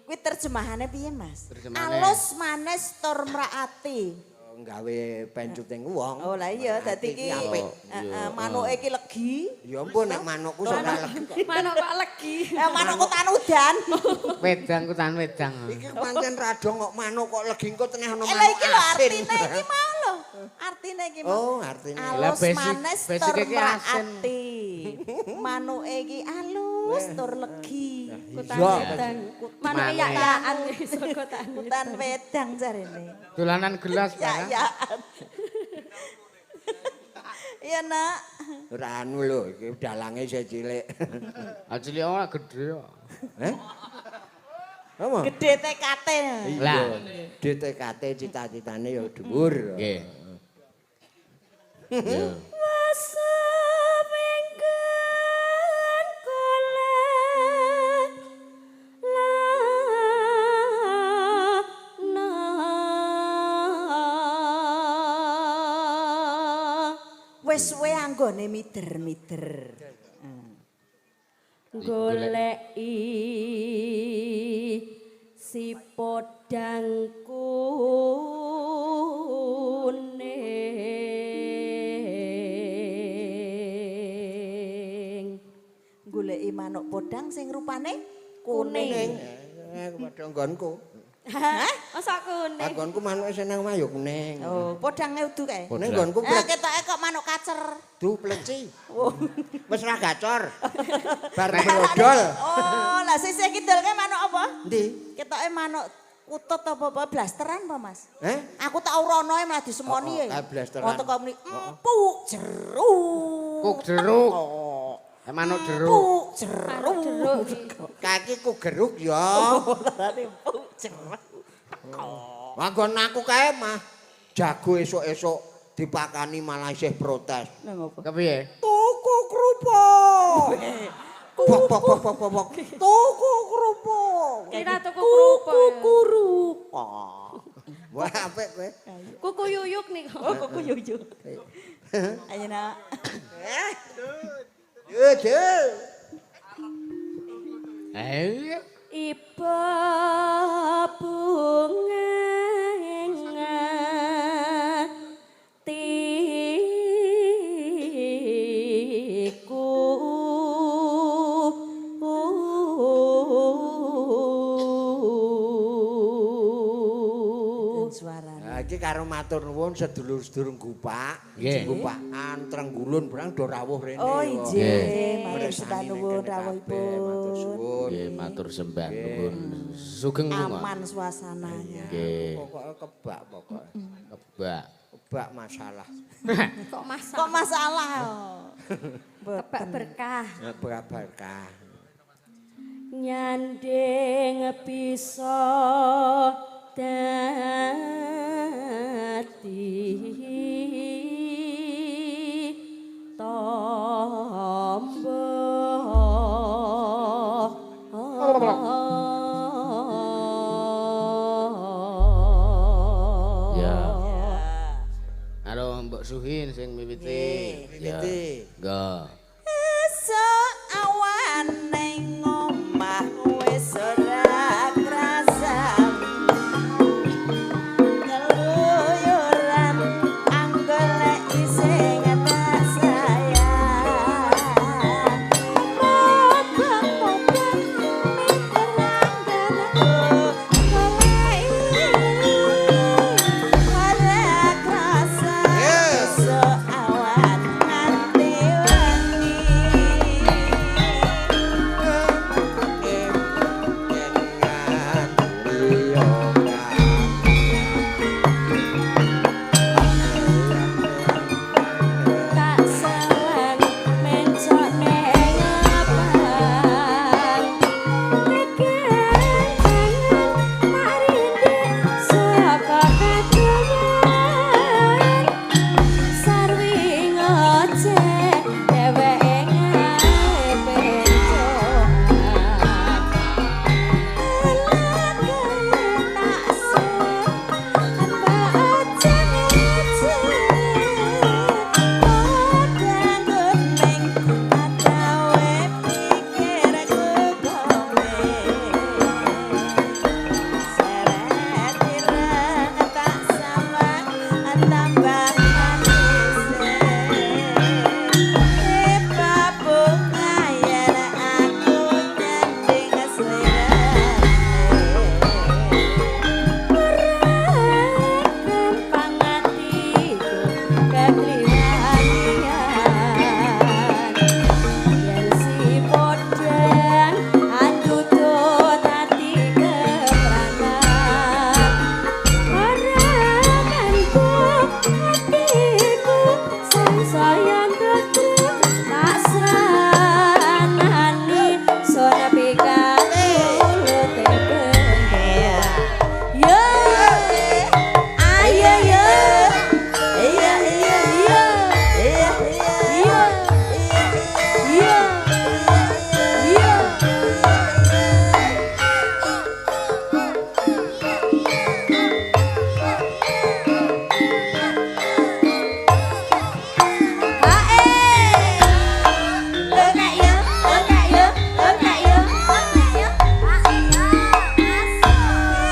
Speaker 2: Kuwi terjemahane piye Mas? Alus manis tur mrak ati.
Speaker 3: Gawe pencuting wong.
Speaker 2: Oh lah iya dadi iki apik. Heeh, manuke iki legi.
Speaker 3: Ya ampun nek manukku sok ora legi kok.
Speaker 4: Manuk kok legi.
Speaker 2: Manukku tanudan.
Speaker 1: Wedang ku tan wedang.
Speaker 3: Iki pancen radong kok manuk kok legi engko teneh ana manuk.
Speaker 2: Lah iki lho artine iki mau lho. Artine iki mau.
Speaker 3: Oh, artine.
Speaker 2: Alus manis tur ati. Manuke iki alus tur legi.
Speaker 4: Kutan wedang. Manuke yak-yakan iso kutan.
Speaker 2: Kutan wedang jarene.
Speaker 1: Dolanan gelas barang.
Speaker 2: Ya. Iya nak.
Speaker 3: Ora anu lho, iki dalange isih cilik.
Speaker 1: Ah cilik ora gedhe kok.
Speaker 3: Heh? Apa?
Speaker 2: Gedhe TKT.
Speaker 3: Lah, gedhe TKT cita-citane ya dhuwur.
Speaker 1: Nggih. Iya.
Speaker 2: Wis suwe anggone mider-mider.
Speaker 4: Goleki si podang kuning.
Speaker 2: Goleki manuk podang sing rupane kuning.
Speaker 3: Padha nggonku.
Speaker 4: Hah? Masa kuning?
Speaker 3: Nggonku manuke sing nang omah ya kuning.
Speaker 2: Oh, podange udu kae.
Speaker 3: Ning nggonku
Speaker 2: ketoke kok manuk kacer.
Speaker 3: Du pleci. Wis ra gacor. Bar brodol.
Speaker 2: Oh, lah sisih kidul kae manuk apa?
Speaker 3: Endi?
Speaker 2: Ketoke manuk kutut apa-apa blasteran apa, Mas?
Speaker 3: Heh?
Speaker 2: Aku tak urono malah disemoni
Speaker 3: ya. Blasteran.
Speaker 2: Oh, teko muni empuk jeruk.
Speaker 1: Kuk jeruk. Manuk jeruk.
Speaker 2: Empuk jeruk.
Speaker 3: Kakiku geruk ya.
Speaker 2: Empuk jeruk.
Speaker 3: Manggon aku kae mah jago esuk-esuk dipakani malah isih protes.
Speaker 2: Lha ngopo?
Speaker 1: Kepiye?
Speaker 3: Tuku kerupuk. Bok bok bok bok bok. Tuku kerupuk.
Speaker 4: Kira tuku kerupuk.
Speaker 2: Kerupuk.
Speaker 3: Wah apik kowe.
Speaker 4: Kuku yuyuk niku.
Speaker 2: Oh, kuku yuyuk. Ayo nak.
Speaker 3: Duh.
Speaker 1: Ayo.
Speaker 4: Iba bunga atiku.
Speaker 3: Nah, iki karo matur nuwun sedulur-sedulur Gupak, Gupakan Trenggulun barang do rawuh rene.
Speaker 2: Oh injih, matur sembah nuwun rawuhipun.
Speaker 3: Matur suwun.
Speaker 1: Nggih, matur sembah nuwun. Sugeng lunga.
Speaker 2: Aman suasananya.
Speaker 1: Nggih.
Speaker 3: Pokoke kebak pokoke.
Speaker 1: Kebak.
Speaker 3: Kebak masalah.
Speaker 4: Kok masalah?
Speaker 2: Kok masalah?
Speaker 4: Kebak berkah.
Speaker 3: Kebak berkah.
Speaker 4: Nyanding bisa dadi tombo.
Speaker 1: Ya. Halo Mbok Suhin sing miwiti.
Speaker 3: Miwiti.
Speaker 1: Nggih.
Speaker 2: Esuk awan ning omah wis ora krasa. Keluyuran anggoleki sing tak sayang. Mobong-mobong miterangganku goleki ora krasa. Esuk awan nganti wengi.
Speaker 4: Tak sawang mencok neng abang. Keganjangan tak rindik saka kadohan. Sarwi ngoceh dheweke ngae pencohan.
Speaker 2: Aku nyanding selera.
Speaker 4: Gampang atiku kekliwanian. Yen si podang andutut ati kepranan. Ora mampu atiku sangsaya ndodro tak sranani sona pikatulute bendho. Yo, ayo yo,
Speaker 2: Iya iya
Speaker 4: yo,
Speaker 2: iya iya
Speaker 4: yo, yo, yo.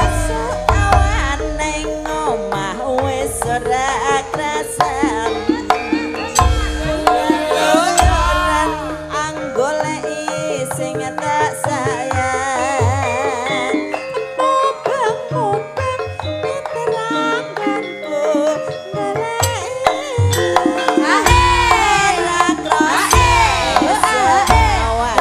Speaker 2: Esuk awan ning omah wis ora krasa. Keluyuran anggoleki sing tak sayang. Mubeng-mubeng miterangganku goleki. Ora krasa esuk awan.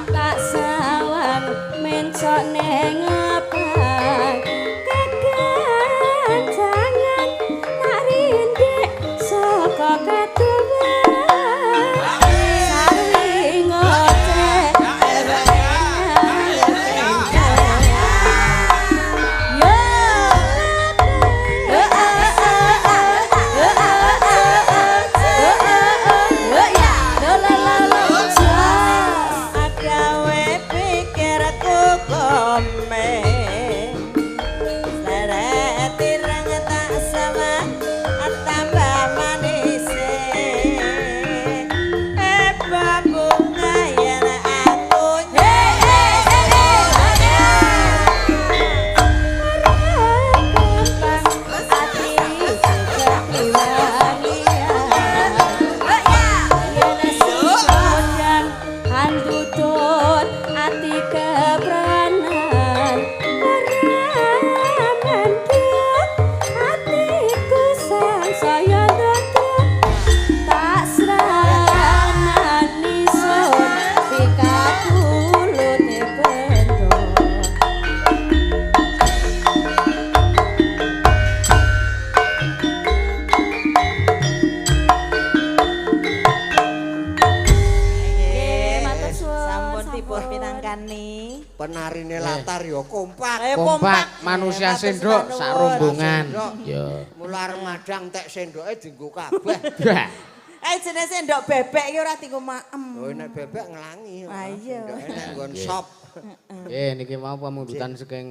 Speaker 4: Tak sawang mencok neng abang. Keganjangan tak rindik saka kadohan. Sarwi ngoceh yo.
Speaker 2: Agawe pikirku kome.
Speaker 3: Penarine latar ya kompak.
Speaker 1: Kompak manusia sendok sak rombongan. Ya.
Speaker 3: Mula arep madang tek sendoke dienggo kabeh.
Speaker 2: Jenenge sendok bebek iki ora dienggo maem.
Speaker 3: Oh nek bebek ngelangi.
Speaker 2: Ah iya.
Speaker 3: Sendoke nek nggon sop.
Speaker 1: Nggih niki mau pamundutan saking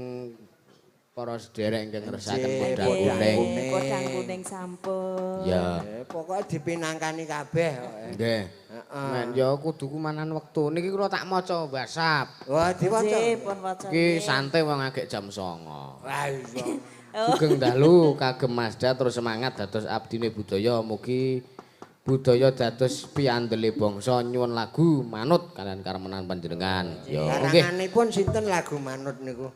Speaker 1: para sederek ingkang ngersakaken podang kuning.
Speaker 2: Podang kuning sampun.
Speaker 1: Ya.
Speaker 3: Pokoke dipinangkani kabeh.
Speaker 1: Nggih. Heeh. Men ya kudu kumanan wektu. Niki kula tak maca WhatsApp.
Speaker 3: Wah, diwaca.
Speaker 2: Nggih, pun waca.
Speaker 1: Iki santai wong agek jam 09.00.
Speaker 3: Wah iya.
Speaker 1: Sugeng dalu kagem Mazda terus semangat dados abdine budaya mugi budaya dados piandele bangsa nyuwun lagu manut kalian karemenan panjenengan. Ya nggih.
Speaker 3: Karanganipun sinten lagu manut niku?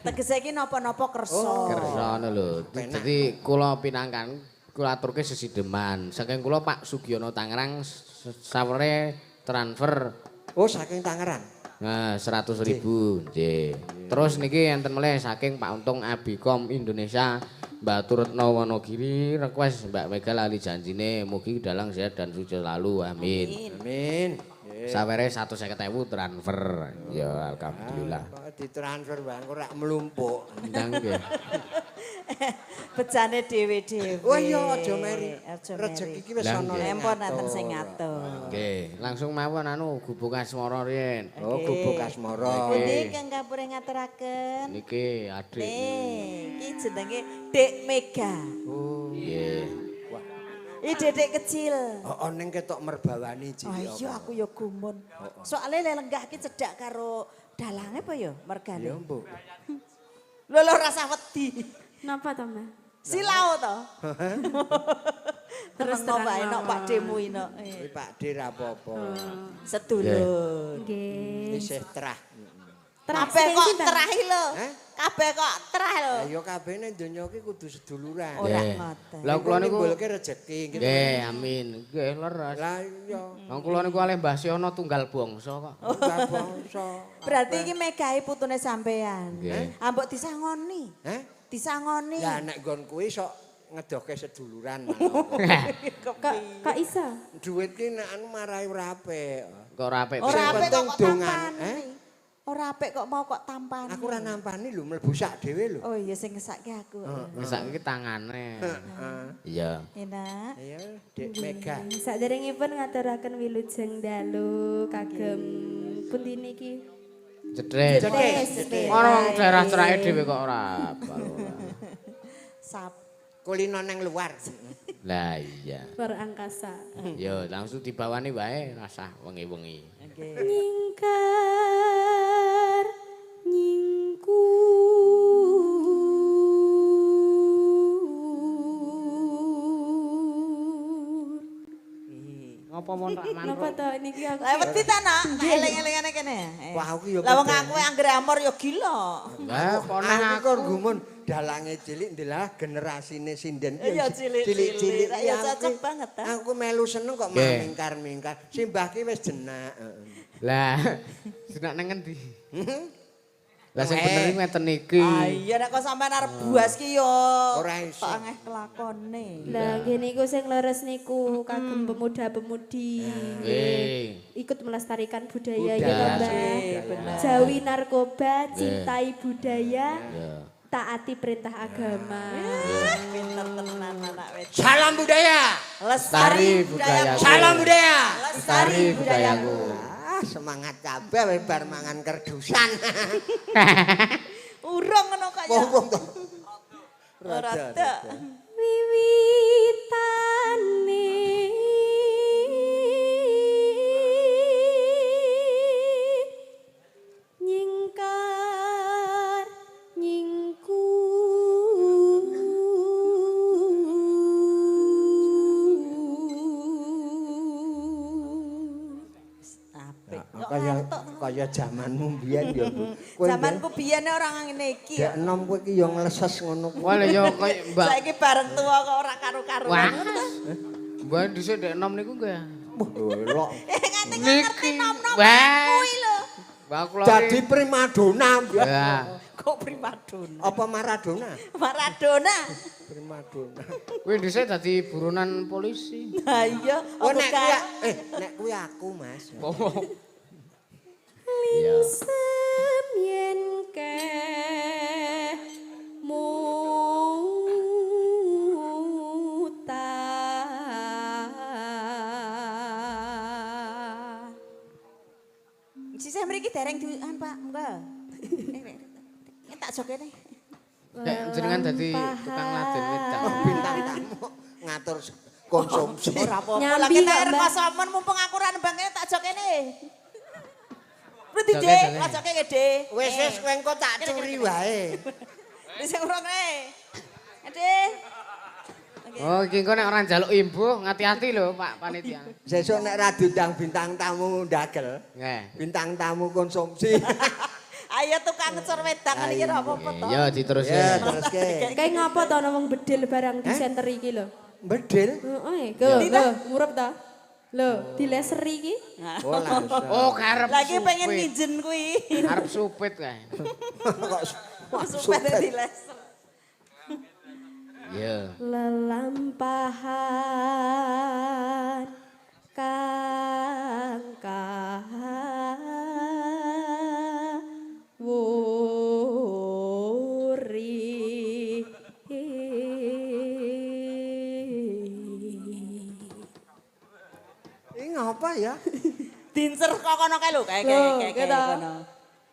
Speaker 2: Tegese iki napa-napa kersa.
Speaker 1: Kersa ngono lho. Dadi kula pinangkan kula aturke sesideman. Saking kula Pak Sugiono Tangerang sawere transfer.
Speaker 3: Oh, saking Tangerang.
Speaker 1: Nah, 100.000 nggih. Terus niki enten melih saking Pak Untung Abikom Indonesia Mbak Turetno Wonogiri request Mbak Mega lali janjine mugi dalang sehat dan sukses selalu. Amin.
Speaker 3: Amin.
Speaker 1: Sawere 150.000 transfer. Ya alhamdulillah.
Speaker 3: Ditransfer bang ora mlumpuk.
Speaker 1: Ndang nggih.
Speaker 2: Bejane dhewe-dhewe.
Speaker 3: Oh iya aja meri. Rejeki iki wis ana.
Speaker 2: Empun enten sing ngatur.
Speaker 1: Nggih, langsung mawon anu Gubuk Asmara riyen.
Speaker 3: Oh, Gubuk Asmara.
Speaker 2: Pundi kang kapure ngaturaken?
Speaker 1: Niki adik.
Speaker 2: Niki jenenge Dek Mega.
Speaker 1: Oh, nggih.
Speaker 2: Iki dedek kecil.
Speaker 3: Heeh, ning ketok merbawani cilik.
Speaker 2: Oh iya aku ya gumun. Soale lenggah iki cedhak karo dalange apa ya mergane?
Speaker 3: Ya mbok.
Speaker 2: Lho lho rasa wedi.
Speaker 4: Napa to, Mbak?
Speaker 2: Silau to.
Speaker 4: Terus
Speaker 2: terang wae nok Pak Demu ino.
Speaker 3: Kuwi Pak D ra apa-apa.
Speaker 2: Sedulur.
Speaker 4: Nggih.
Speaker 3: Isih terah.
Speaker 2: Kabeh kok terah lho. Kabeh kok terah lho.
Speaker 3: Lah ya kabehne donya iki kudu seduluran.
Speaker 2: Ora ngoten.
Speaker 1: Lah kula niku
Speaker 3: nimbulke rejeki
Speaker 1: nggih. Nggih, amin. Nggih leres.
Speaker 3: Lah iya.
Speaker 1: Wong kula niku kalih Mbah Siono tunggal bangsa kok.
Speaker 3: Tunggal bangsa.
Speaker 2: Berarti iki megahe putune sampean. Ambok disangoni.
Speaker 3: Heh?
Speaker 2: Disangoni.
Speaker 3: Lah nek nggon kuwi sok ngedohke seduluran.
Speaker 4: Kok iso?
Speaker 3: Duit ki nek anu marai ora apik.
Speaker 1: Kok ora apik?
Speaker 2: Ora apik kok tampani. Ora apik kok mau kok tampani.
Speaker 3: Aku ora nampani lho, mlebu sak dhewe lho.
Speaker 2: Oh iya sing ngesake aku.
Speaker 1: Ngesake tangane. Heeh. Iya.
Speaker 2: Enak.
Speaker 3: Iya, Dek Mega.
Speaker 4: Saderengipun ngaturaken wilujeng dalu kagem pundi niki?
Speaker 1: Cedhek.
Speaker 4: Cedhek.
Speaker 1: Ora wong daerah cerake dhewe kok ora apal.
Speaker 2: Sap.
Speaker 3: Kulino nang luar.
Speaker 1: Lah iya.
Speaker 4: Luar angkasa.
Speaker 1: Yo langsung dibawani wae rasah wengi-wengi.
Speaker 2: Nggih.
Speaker 4: Nyingkar nyingkur.
Speaker 1: Ngapa mon rak mantuk?
Speaker 4: Napa to niki aku?
Speaker 2: Lah wedi ta nak, eling-elingane kene.
Speaker 3: Wah aku ya.
Speaker 2: Lah wong aku anggere amor ya gila.
Speaker 1: Lah poneh
Speaker 3: aku gumun dalange cilik ndelah generasine sinden
Speaker 2: ya cilik-cilik. Ya cocok banget ta.
Speaker 3: Aku melu seneng kok mingkar-mingkar. Simbah ki wis jenak.
Speaker 1: Lah jenak nang ngendi? Lah sing bener iki ngeten iki.
Speaker 2: Ah iya nek kok sampean arep buas ki yo
Speaker 3: ora iso.
Speaker 2: Angeh kelakone.
Speaker 4: Lah nggih niku sing leres niku kagem pemuda-pemudi.
Speaker 1: Nggih.
Speaker 4: Ikut melestarikan budaya ya to, Mbah. Jauhi narkoba, cintai budaya. Taati perintah agama.
Speaker 2: Pinter tenan anak wedok.
Speaker 3: Salam budaya.
Speaker 2: Lestari budaya.
Speaker 3: Salam budaya.
Speaker 2: Lestari budayaku.
Speaker 3: Ah, semangat kabeh wis bar mangan kerdusan.
Speaker 2: Urung ngono kok ya.
Speaker 3: Urung to.
Speaker 2: Ora tak.
Speaker 4: Wiwitane nyingkar nyingkur.
Speaker 3: Kaya jamanmu biyen ya, Bu.
Speaker 2: Jamanku biyen ora ngene iki.
Speaker 3: Dek enom kowe iki ya ngleses ngono kuwi.
Speaker 1: Wah ya kaya Mbak.
Speaker 2: Saiki bareng tuwa kok ora karu-karuan.
Speaker 1: Mbak dhisik dek enom niku nggih.
Speaker 3: Wah, elok.
Speaker 2: Nganti ngerti nom-nom kuwi lho.
Speaker 1: Mbak kula
Speaker 3: dadi primadona, Mbak.
Speaker 2: Kok primadona?
Speaker 3: Apa Maradona?
Speaker 2: Maradona.
Speaker 3: Primadona.
Speaker 1: Kuwi dhisik dadi buronan polisi.
Speaker 2: Lah iya,
Speaker 3: oh nek kuwi nek kuwi aku, Mas.
Speaker 1: Oh.
Speaker 4: Lingsem yen ke muta.
Speaker 2: Sisih mriki dereng dian Pak, monggo. Ini tak jogene.
Speaker 1: Nek jenengan dadi tukang laden wedang.
Speaker 3: Bintang tamu ngatur konsumsi.
Speaker 2: Ora apa-apa.
Speaker 4: Nyambi
Speaker 2: Lah kita
Speaker 4: kok,
Speaker 2: arep
Speaker 4: Mbak.
Speaker 2: kosomen mumpung aku ora nembang kene tak jogene. Pundi
Speaker 1: Joge,
Speaker 2: Dik?
Speaker 1: joge.
Speaker 2: Joge ke Dik.
Speaker 3: Wis wis kowe engko tak curi wae.
Speaker 2: Wis sing urung ne. Ade.
Speaker 1: Oh, iki engko nek ora njaluk imbuh, ngati-ati lho Pak panitia.
Speaker 3: Sesuk nek ra diundang bintang tamu ndagel,
Speaker 1: Nggih.
Speaker 3: bintang tamu konsumsi.
Speaker 2: Ayo tukang ngecor wedang ngene iki ora apa-apa to.
Speaker 1: Ya diteruske.
Speaker 3: Ya teruske.
Speaker 4: Kayak ngapa to ana wong bedil barang di center iki lho.
Speaker 3: Bedil.
Speaker 4: Heeh, go, go, murup ta. Lho, dileseri iki.
Speaker 3: Oh langsung.
Speaker 1: Oh, karep
Speaker 2: Lagi pengen
Speaker 1: supit.
Speaker 2: nginjen kuwi.
Speaker 1: Arep supit kae.
Speaker 3: Kok
Speaker 2: Supet dileser.
Speaker 1: Iya.
Speaker 4: Lelampahan kang kawuri.
Speaker 3: Ini ngapa ya?
Speaker 2: Dincer kok kono kae lho, kae kae
Speaker 4: Lho,
Speaker 2: kae kae
Speaker 4: ketok.
Speaker 2: kono.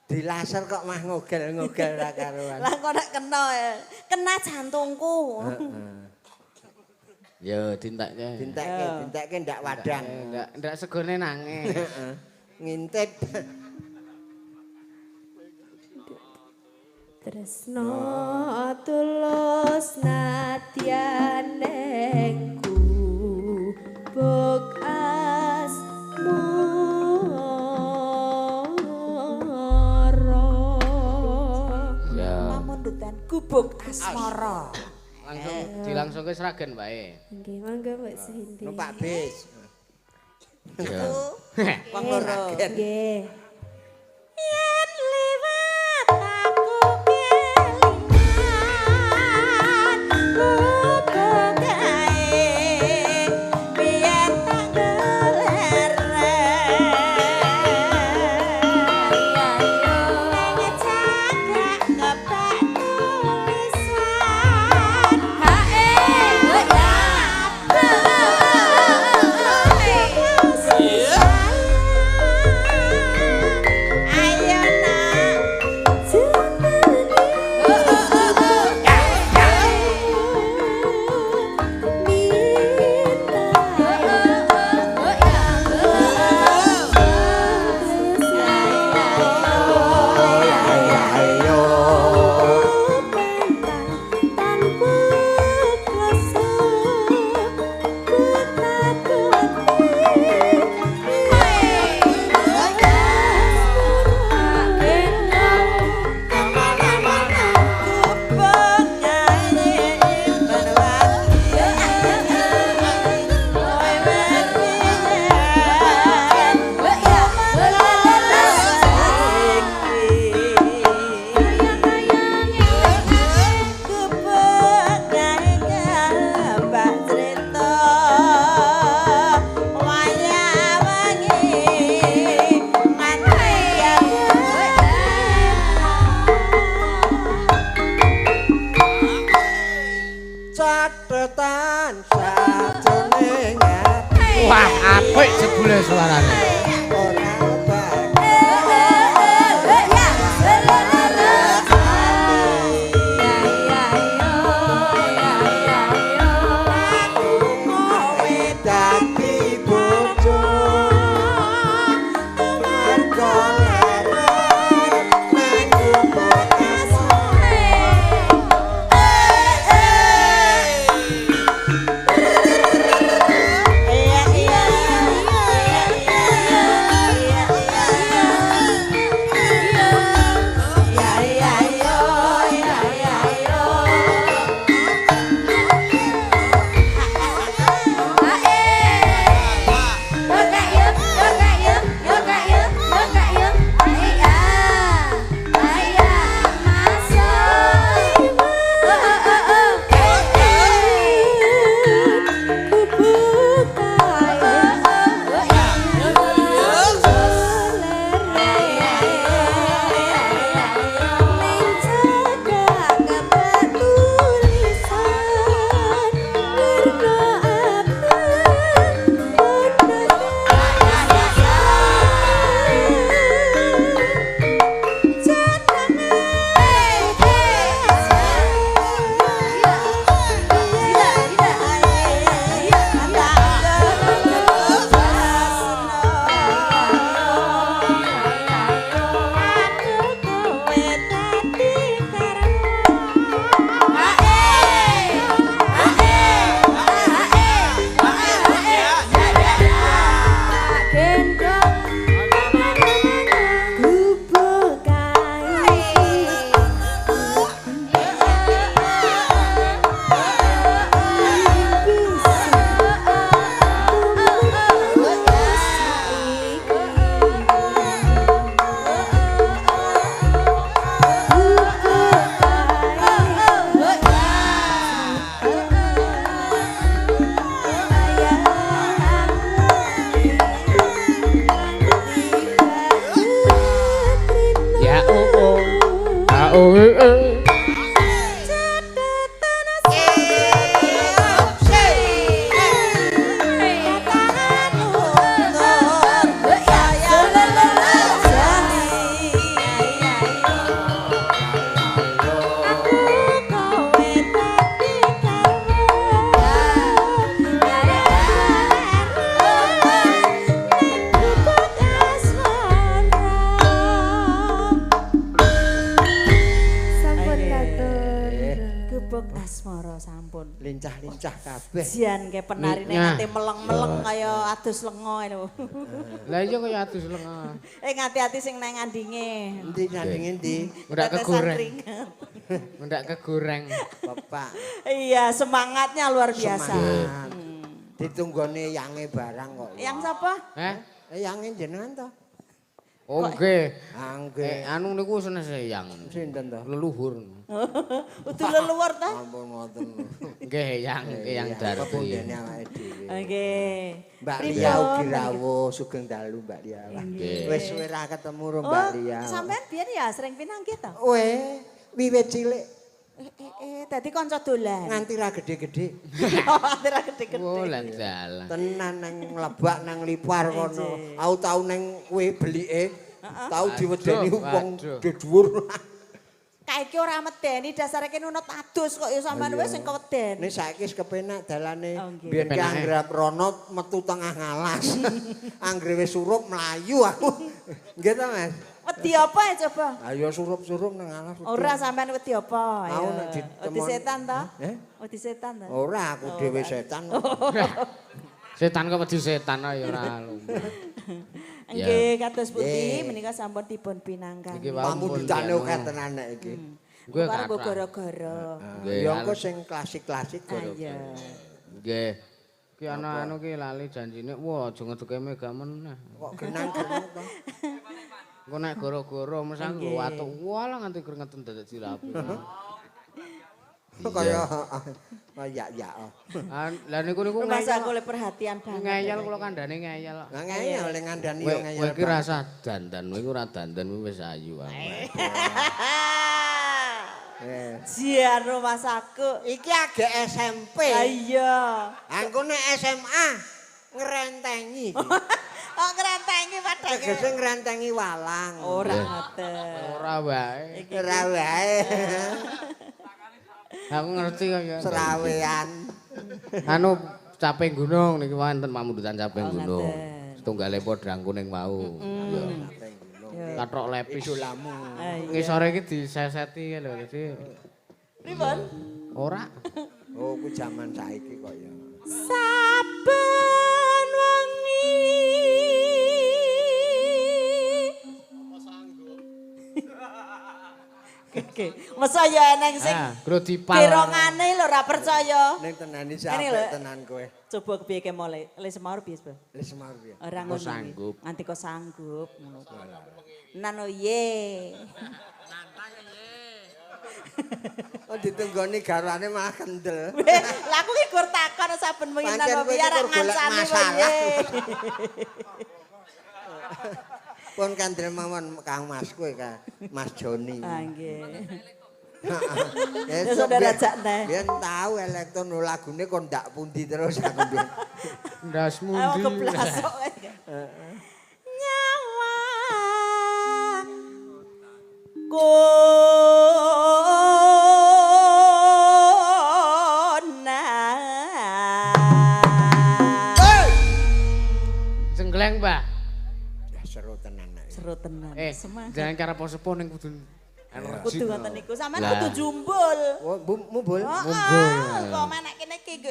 Speaker 3: Dilaser kok mah ngogel-ngogel ra karuan.
Speaker 2: Lah kok nek kena ya. Kena jantungku.
Speaker 1: Ya dintekke.
Speaker 3: Dintekke, dintekke ndak wadang.
Speaker 1: Ndak ndak segone nangis.
Speaker 3: Heeh. Ngintip.
Speaker 4: Tresno tulus nadyan ning gubuk asmara.
Speaker 1: Ya.
Speaker 2: Pamundutan gubuk asmara.
Speaker 1: Langsung dilangsungke Sragen wae.
Speaker 4: Nggih, monggo Mbak Sindi.
Speaker 3: Numpak bis.
Speaker 1: Ya.
Speaker 3: Wong loro.
Speaker 4: Nggih.
Speaker 2: Yen liwat aku kelingan gubuk kae biyen tak gelereng nang cagak kebak tulisan hae ayo nak
Speaker 3: Ayo. Catetan sajroning ati
Speaker 1: Wah, apik jebule suarane.
Speaker 3: ora bakal kowe dadi bojo mergo leren nang gubuk asmara.
Speaker 2: Iya iya iya.
Speaker 1: oh eh.
Speaker 3: Lincah-lincah kabeh.
Speaker 2: Jian ke penarine nganti meleng-meleng kaya adus lenga lho.
Speaker 1: Lah iya kaya adus lenga.
Speaker 2: Eh ngati-ati sing nang ngandinge.
Speaker 3: Endi ngandinge endi?
Speaker 1: Ndak kegoreng. Ndak kegoreng.
Speaker 3: Bapak.
Speaker 2: Iya, semangatnya luar biasa.
Speaker 3: Semangat. Ditunggone yange barang kok.
Speaker 2: Yang sapa?
Speaker 1: Heh?
Speaker 3: Yange jenengan to?
Speaker 1: Oh nggih.
Speaker 3: Ah nggih.
Speaker 1: Anu niku senes yang.
Speaker 3: Sinten to?
Speaker 1: Leluhur.
Speaker 2: Udu leluhur ta?
Speaker 3: Ampun ngoten.
Speaker 1: Nggih, yang Darti.
Speaker 3: Pepundhene awake dhewe.
Speaker 2: Nggih.
Speaker 3: Mbak Lia ugi rawuh sugeng dalu Mbak Lia. Wis suwe ra ketemu ro Mbak Lia.
Speaker 2: Sampeyan biyen ya sering pinanggih to?
Speaker 3: Weh, wiwit cilik.
Speaker 2: Dadi kanca dolan.
Speaker 3: Nganti ra gede-gede.
Speaker 2: Nganti ra gede-gede.
Speaker 1: Oh, lan dalah.
Speaker 3: Tenan nang Lebak nang Lipar kono. Aku tau nang kowe belike, tau diwedeni wong dhuwur.
Speaker 2: Kaiki ora medeni dasare ki nunut adus kok ya sampean wis sing keweden.
Speaker 3: Nek saiki wis kepenak dalane. Biyen ki anggere rono metu tengah ngalas. Anggere wis surup mlayu aku. Nggih ta, Mas?
Speaker 2: Wedi apa ya coba?
Speaker 3: Ayo surup-surup nang alas.
Speaker 2: Ora sampean wedi apa?
Speaker 3: Aku nek
Speaker 2: wedi setan ta? Wedi setan ta?
Speaker 3: Ora, aku dhewe setan.
Speaker 1: Setan kok wedi setan ya ora lumrah.
Speaker 2: Nggih, kados pundi menika sampun dipun pinangkani.
Speaker 3: Pamundhutane akeh tenan nek iki.
Speaker 1: Nggih,
Speaker 2: karo gara-gara.
Speaker 3: Ya engko sing klasik-klasik gara-gara.
Speaker 1: Nggih. Ki ana anu ki lali janjine, wah aja ngedeke mega meneh.
Speaker 3: Kok genang-genang to?
Speaker 1: Engko nek gara-gara mesti aku watuk, walah nganti keringetan dadak dilapi.
Speaker 3: Kaya ya.
Speaker 1: Lah niku niku
Speaker 2: ngeyel. Masa aku oleh perhatian banget.
Speaker 1: Ngeyel kula kandhane ngeyel.
Speaker 3: Lah ngeyel oleh ngandani yo ngeyel.
Speaker 1: Kowe iki rasa dandan, kowe ora dandan wis ayu aku.
Speaker 2: Jian rumahsaku.
Speaker 3: Iki agek SMP.
Speaker 2: Lah iya.
Speaker 3: Aku nek SMA ngrentengi.
Speaker 2: Kok ngrentengi padake?
Speaker 3: Tegese ngrentengi walang.
Speaker 2: Ora ngoten.
Speaker 1: Ora wae.
Speaker 3: Ora wae.
Speaker 1: Aku ngerti kok ya.
Speaker 3: Serawean.
Speaker 1: Anu caping gunung niki wonten pamundutan caping gunung. Setunggale podhang kuning wau. Ya. Kathok lepis.
Speaker 3: Idolamu.
Speaker 1: Ngisore iki diseseti lho dadi.
Speaker 2: Pripun?
Speaker 1: Ora.
Speaker 3: Oh, kuwi jaman saiki kok ya.
Speaker 2: Saben wengi.
Speaker 5: Apa sanggup?
Speaker 2: Oke, masa ya eneng sing pirongane lho ora percaya.
Speaker 3: Ning tenan iki apik tenan kowe.
Speaker 2: Coba kepiye ke mole? Le semaur piye, Bro?
Speaker 3: Le semaur piye?
Speaker 2: Ora ngono.
Speaker 1: Sanggup.
Speaker 2: Nganti kok sanggup ngono. Nano ye.
Speaker 5: Nantang ye.
Speaker 3: Oh ditunggoni garwane malah kendel.
Speaker 2: Lah aku ki gur takon saben wengi nano piye ora ngancani piye.
Speaker 3: Pun kandel mawon Kang Mas kowe ka Mas Joni.
Speaker 2: Ah nggih.
Speaker 3: Heeh.
Speaker 2: Ya saudara jak neh.
Speaker 3: Biyen tau elektron lagune kon ndak pundi terus aku biyen.
Speaker 1: Ndas mundi.
Speaker 2: Aku keblasok. Nyawa kona.
Speaker 1: Jenggleng, Mbak.
Speaker 3: Seru tenan.
Speaker 2: Seru tenan. Semangat.
Speaker 1: Jangan cara sepuh ning kudu
Speaker 2: energi. Kudu ngoten niku. Sampeyan kudu jumbul.
Speaker 3: Oh, mumbul.
Speaker 2: Mumbul. Kok menek kene iki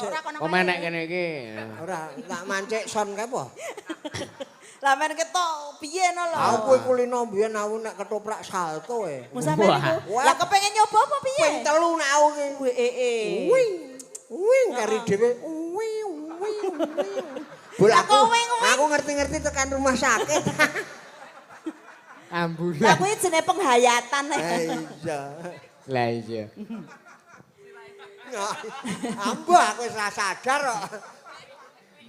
Speaker 2: ora kono.
Speaker 1: Kok menek kene iki.
Speaker 3: Ora, tak mancik son kae apa?
Speaker 2: Lah men ketok piye no lho.
Speaker 3: Aku kowe kulino mbiyen aku nek ketoprak salto e.
Speaker 2: Mu sampeyan niku. Lah kepengin nyoba apa piye?
Speaker 3: Ping 3 nek aku ki.
Speaker 2: Wee.
Speaker 3: Wing. Wing kari dhewe. Wing wing. Bol aku ngerti-ngerti tekan rumah sakit.
Speaker 1: Ambulan.
Speaker 2: Lah kuwi jenenge penghayatan.
Speaker 3: Iya.
Speaker 1: Lah iya.
Speaker 3: Ambo aku wis ora sadar kok.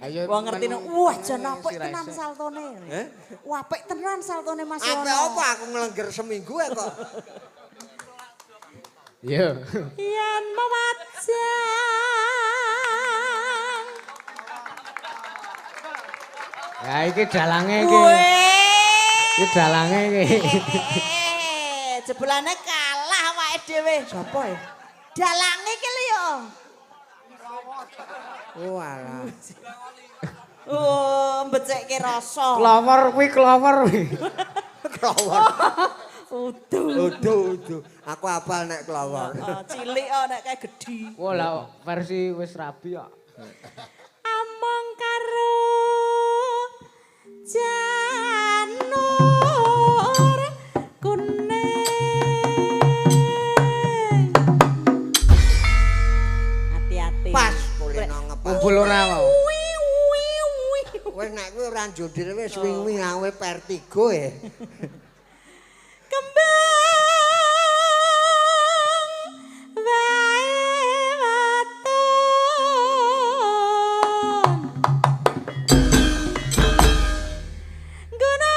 Speaker 1: Ayo
Speaker 2: wong ngerti wah jan apik tenan saltone.
Speaker 3: Heh?
Speaker 2: Wah apik tenan saltone Mas Yono.
Speaker 3: Apik apa aku nglengger seminggu e kok.
Speaker 1: Iya.
Speaker 2: Yen mewajang.
Speaker 1: Ya iki dalange iki. Iki dalange iki.
Speaker 2: Jebulane kalah awake dhewe.
Speaker 3: Sapa ya?
Speaker 2: Dalange iki lho ya.
Speaker 3: Oh alah.
Speaker 2: Oh, mbecekke rasa.
Speaker 1: Klower kuwi klower.
Speaker 3: Klower.
Speaker 2: Udu.
Speaker 3: Udu udu. Aku apal nek klower.
Speaker 2: Cilik kok nek kae gedhi.
Speaker 1: Wah lah versi wis rabi kok.
Speaker 2: Among karo janur kuning. Hati-hati.
Speaker 3: Pas kulino ngepas.
Speaker 1: Kumpul ora mau.
Speaker 3: Wis nek kuwi ora njodil wis wing-wing awe vertigo e.
Speaker 2: Kembang wae waton. Gunung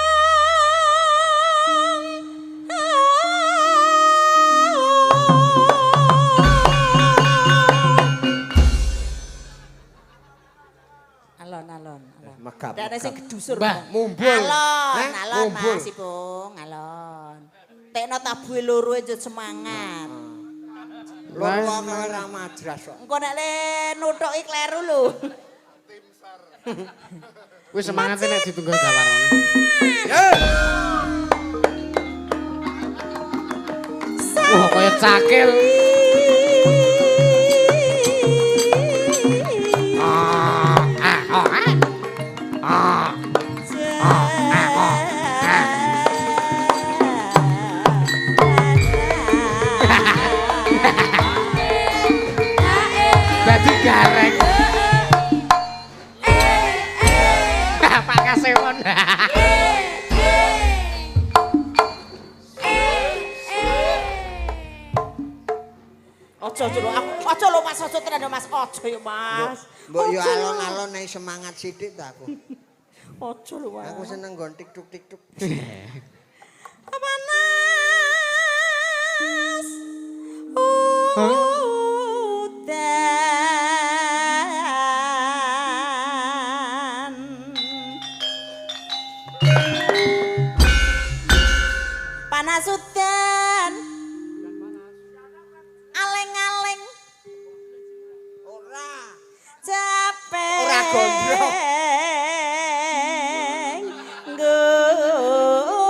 Speaker 2: alon-alon.
Speaker 3: Megap.
Speaker 2: Ada sing gedusur.
Speaker 1: Mbah, mumbul.
Speaker 2: Alon, alon
Speaker 1: Mumbul.
Speaker 2: Mas Ipung, alon. Tekno tabuhe loro njut semangat.
Speaker 3: Loro kok ora madras kok.
Speaker 2: Engko nek le nuthuki kleru lho.
Speaker 1: Kuwi semangate nek ditunggu gawarane. Wah, kaya cakil. Dadi gareng. Pak Kasewon.
Speaker 2: Aja lho, aja lho Mas, aja tenan Mas, aja ya Mas.
Speaker 3: Mbok yo alon-alon nek semangat sithik ta aku.
Speaker 2: Aja lho Mas.
Speaker 3: Aku seneng nggon tik-tuk tik-tuk.
Speaker 2: Panas. Udan. Panas udan. Aleng-aleng.
Speaker 3: Ora.
Speaker 2: Capek.
Speaker 3: Ora gondrong.
Speaker 2: Gunung.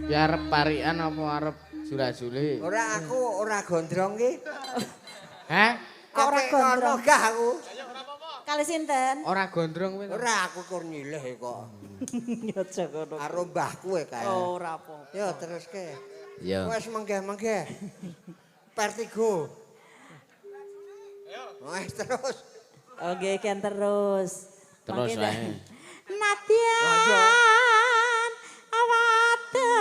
Speaker 1: Ya arep parikan apa arep jula-juli?
Speaker 3: Ora aku ora gondrong ki.
Speaker 1: Hah?
Speaker 2: Kok ora
Speaker 3: Apik kono
Speaker 2: gondrong?
Speaker 3: gah aku.
Speaker 2: Kali sinten?
Speaker 1: Ora gondrong kowe.
Speaker 3: Ora aku kur nyilih kok.
Speaker 2: Aja ngono.
Speaker 3: Karo mbahku e kae.
Speaker 2: Ora apa.
Speaker 3: Yo teruske.
Speaker 1: Iya.
Speaker 3: Wes menggeh-menggeh. Vertigo. Wes terus.
Speaker 2: Oke, kan terus.
Speaker 1: Terus
Speaker 2: Mangke
Speaker 1: wae.
Speaker 2: Nadyan awadon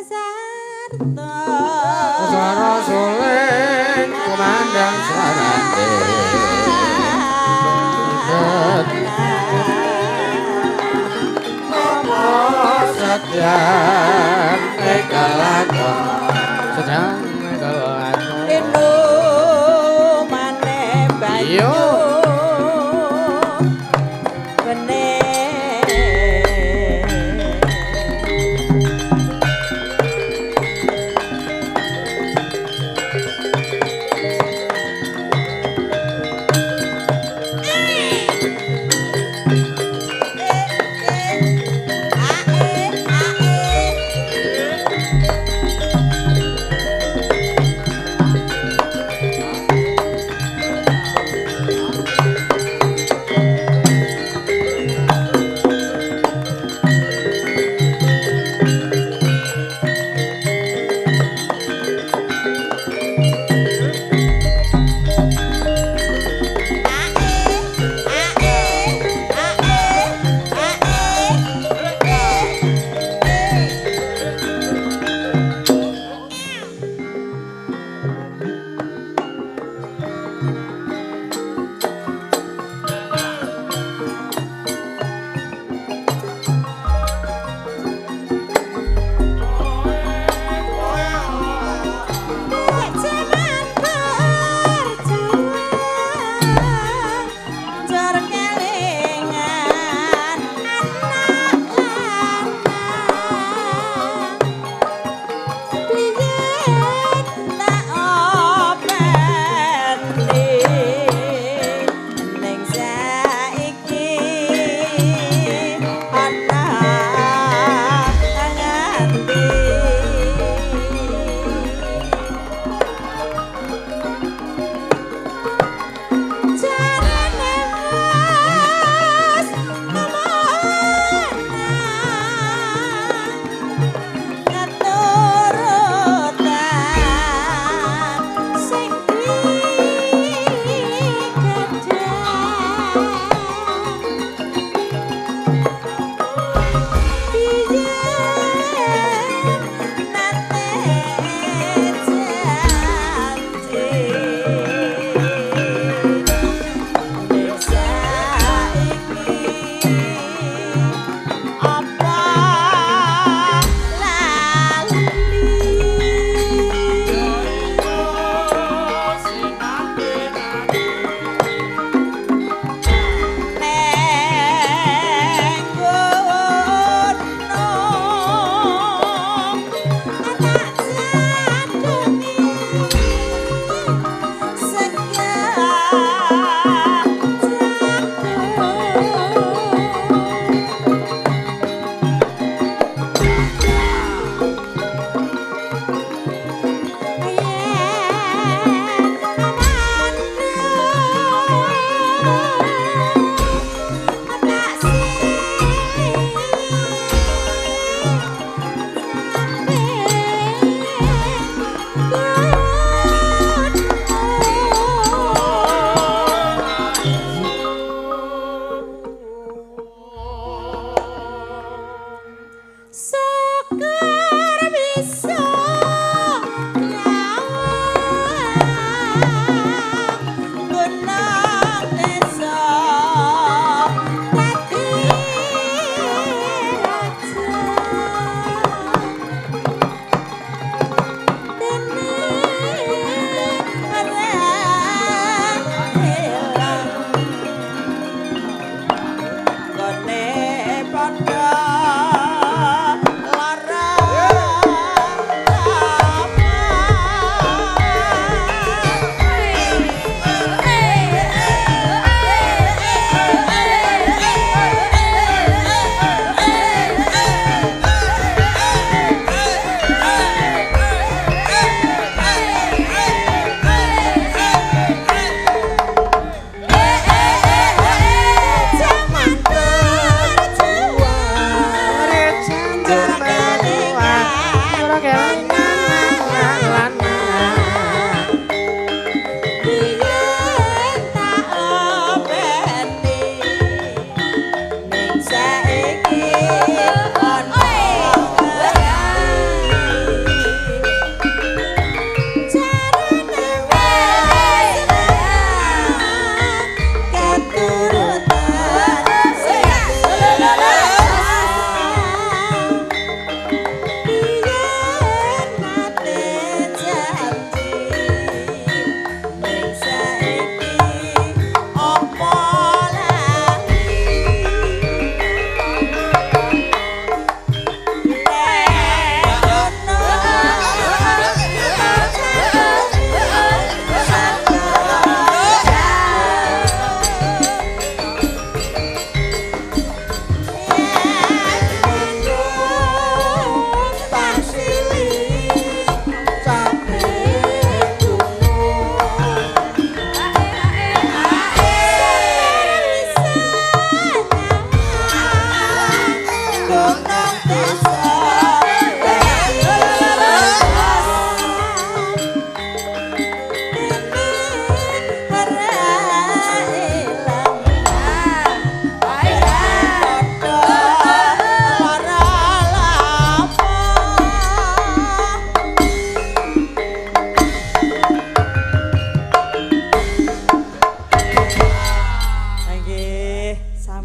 Speaker 2: sarta.
Speaker 1: Suara suling kumandang suarane. Setyan ekalakon sedang ekalakon.
Speaker 2: Inumane banyu.
Speaker 1: Yo.
Speaker 2: Bening.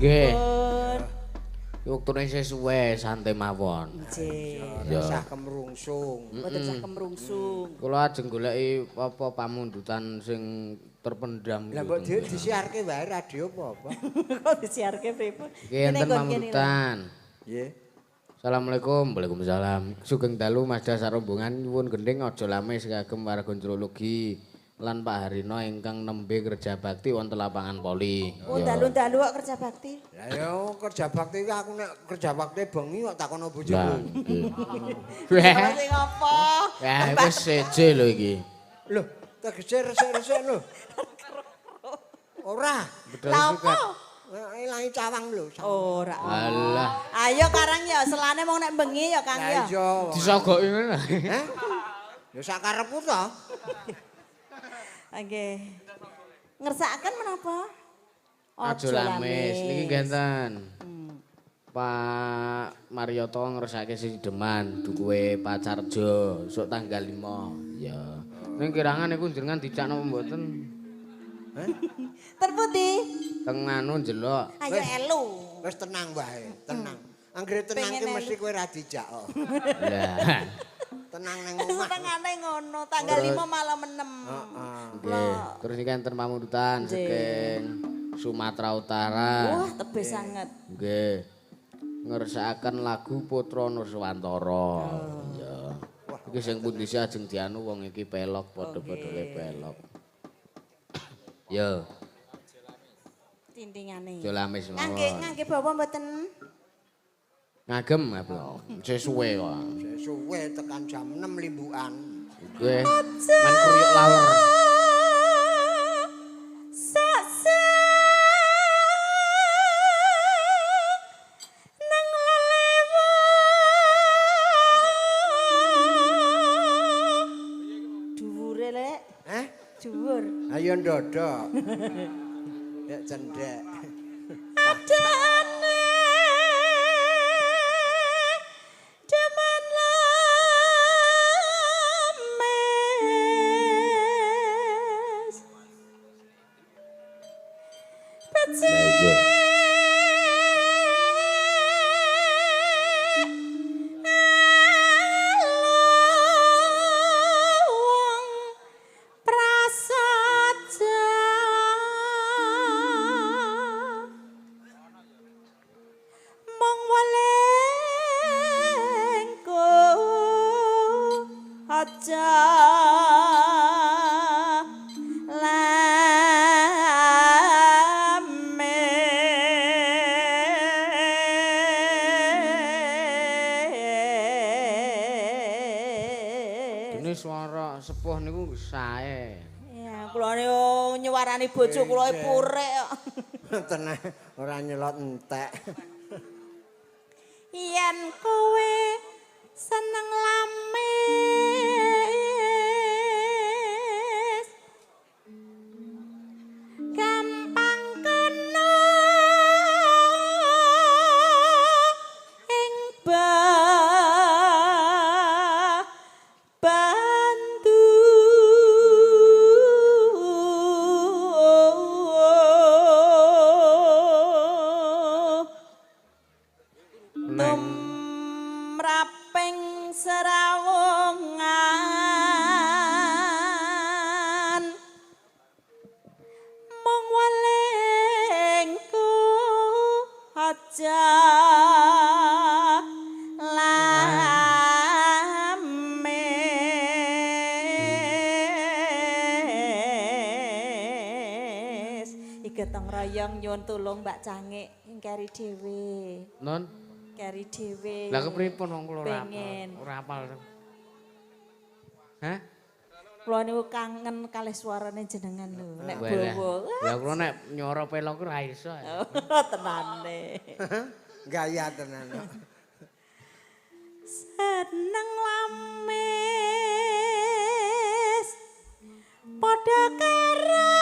Speaker 1: Nggih. Wektune isih suwe santai mawon.
Speaker 2: Nggih.
Speaker 1: Ya.
Speaker 3: Sah kemrungsung.
Speaker 2: Mboten sah kemrungsung.
Speaker 1: Kula ajeng goleki apa pamundutan sing terpendam.
Speaker 3: Lah mbok disiarke wae radio apa-apa.
Speaker 2: Kok disiarke pripun?
Speaker 1: Nggih enten pamundutan.
Speaker 3: Nggih.
Speaker 1: Assalamualaikum. Waalaikumsalam. Sugeng dalu Mas Das rombongan nyuwun gendhing aja lamis kagem warga Jrologi lan Pak Harino ingkang nembe kerja bakti wonten lapangan poli.
Speaker 2: Oh, dalu-dalu kok kerja bakti.
Speaker 3: Lah ya kerja bakti iki aku nek kerja bakti bengi kok takono bojoku.
Speaker 1: Nggih.
Speaker 2: Sing apa?
Speaker 1: Ya wis seje lho iki.
Speaker 3: Lho, tegese resik-resik lho. Ora.
Speaker 2: Lah apa?
Speaker 3: Ilangi cawang lho.
Speaker 2: Ora.
Speaker 1: Alah.
Speaker 2: Ayo karang ya selane mong nek bengi ya Kang ya.
Speaker 3: Lah iya.
Speaker 1: Disogoki ngono.
Speaker 3: Heh? Ya sak karepku to.
Speaker 2: Nggih. Ngersakaken menapa?
Speaker 1: Aja lamis. Niki ngenten. Pak Marioto ngersake sideman dukuhe Pacarjo sok tanggal 5. Ya. Ning kirangan niku jenengan dijak napa mboten?
Speaker 3: Heh?
Speaker 2: Terpundi?
Speaker 1: Teng anu njelok.
Speaker 2: Ayo elu.
Speaker 3: Wis tenang wae, tenang. Anggere tenang ki mesti kowe ra dijak kok.
Speaker 1: Lah.
Speaker 3: Tenang nang omah.
Speaker 2: Setengane ngono, tanggal 5 malam 6.
Speaker 3: Heeh.
Speaker 1: Nggih, terus iki enten pamundutan saking Sumatera Utara.
Speaker 2: Wah, tebih sanget.
Speaker 1: Nggih. Ngersakaken lagu Putra Nuswantara. Ya. Iki sing pundi sih ajeng dianu wong iki pelok padha-padha pelok. Yo.
Speaker 2: Tintingane.
Speaker 1: Aja lamis mawon.
Speaker 2: Ngangge bawa mboten?
Speaker 1: Ngagem apa? Sesuwe kok.
Speaker 3: Sesuwe tekan jam 6 limbukan.
Speaker 1: Nggih. Men kruyuk lawer.
Speaker 2: Sak-sak nang lelewa. Dhuwure lek.
Speaker 3: Heh?
Speaker 2: Dhuwur.
Speaker 3: Ayo ndodok. Nek cendhek.
Speaker 2: Adane demen lames. Becik wong prasaja mong welengku aja lames.
Speaker 1: Dene swara sepuh niku sae.
Speaker 2: Ya, kula niku nyuwarani bojo kula purek kok.
Speaker 3: Tenang, ora nyelot entek.
Speaker 2: Yen kowe seneng lamis gampang kena ing bantu. Tumraping serawungan mung welingku aja lamis. Iki gotong royong nyuwun tulung Mbak Cangik ing keri dhewe.
Speaker 1: Non?
Speaker 2: Keri dhewe.
Speaker 1: Lah kepripun wong kula ora
Speaker 2: Pengen.
Speaker 1: Ora apal. Hah?
Speaker 2: Kula niku kangen kalih suarane jenengan lho nek bawa.
Speaker 1: Lah kula nek nyoro pelok ora iso.
Speaker 2: Tenane.
Speaker 3: Gaya tenan.
Speaker 2: Seneng lamis padha karo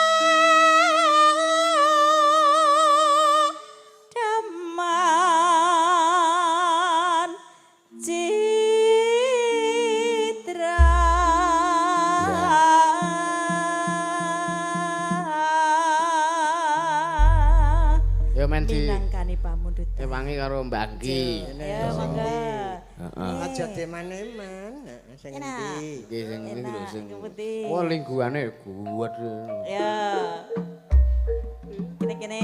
Speaker 2: deman citra.
Speaker 1: Yo Ya men di
Speaker 2: minangkani pamundutan.
Speaker 1: Ewangi karo Mbak Anggi.
Speaker 2: Ya monggo.
Speaker 1: Heeh.
Speaker 3: Aja deman-eman, heeh sing endi?
Speaker 1: Nggih sing endi lho sing. Wah lingguane kuwat.
Speaker 2: Ya. Kene-kene.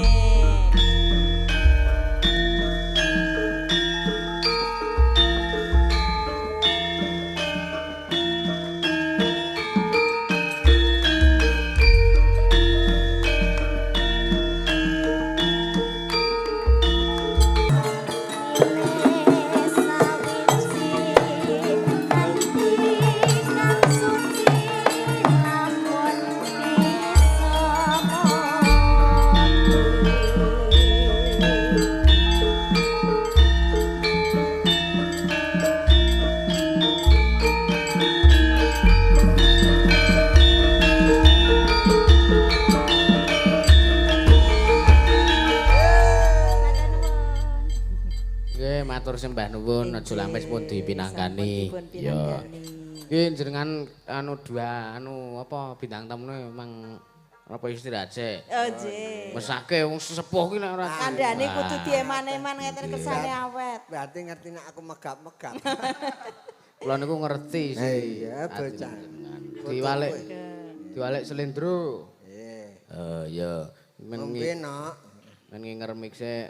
Speaker 1: Matur sembah nuwun aja lames pun dipinangkani. Ya. Iki jenengan anu dua anu apa bintang tamune memang apa istirahat sik.
Speaker 2: Oh nggih.
Speaker 1: Mesake wong sesepuh ki nek ora
Speaker 2: kandhane kudu dieman-eman ngeten kersane awet.
Speaker 3: Berarti ngerti nek aku megap-megap.
Speaker 1: Kula niku ngerti sih.
Speaker 3: Iya bocah.
Speaker 1: Diwalek. Diwalek selendro.
Speaker 3: Nggih.
Speaker 1: Eh ya.
Speaker 3: Mungkin nok.
Speaker 1: Men ngermik sik,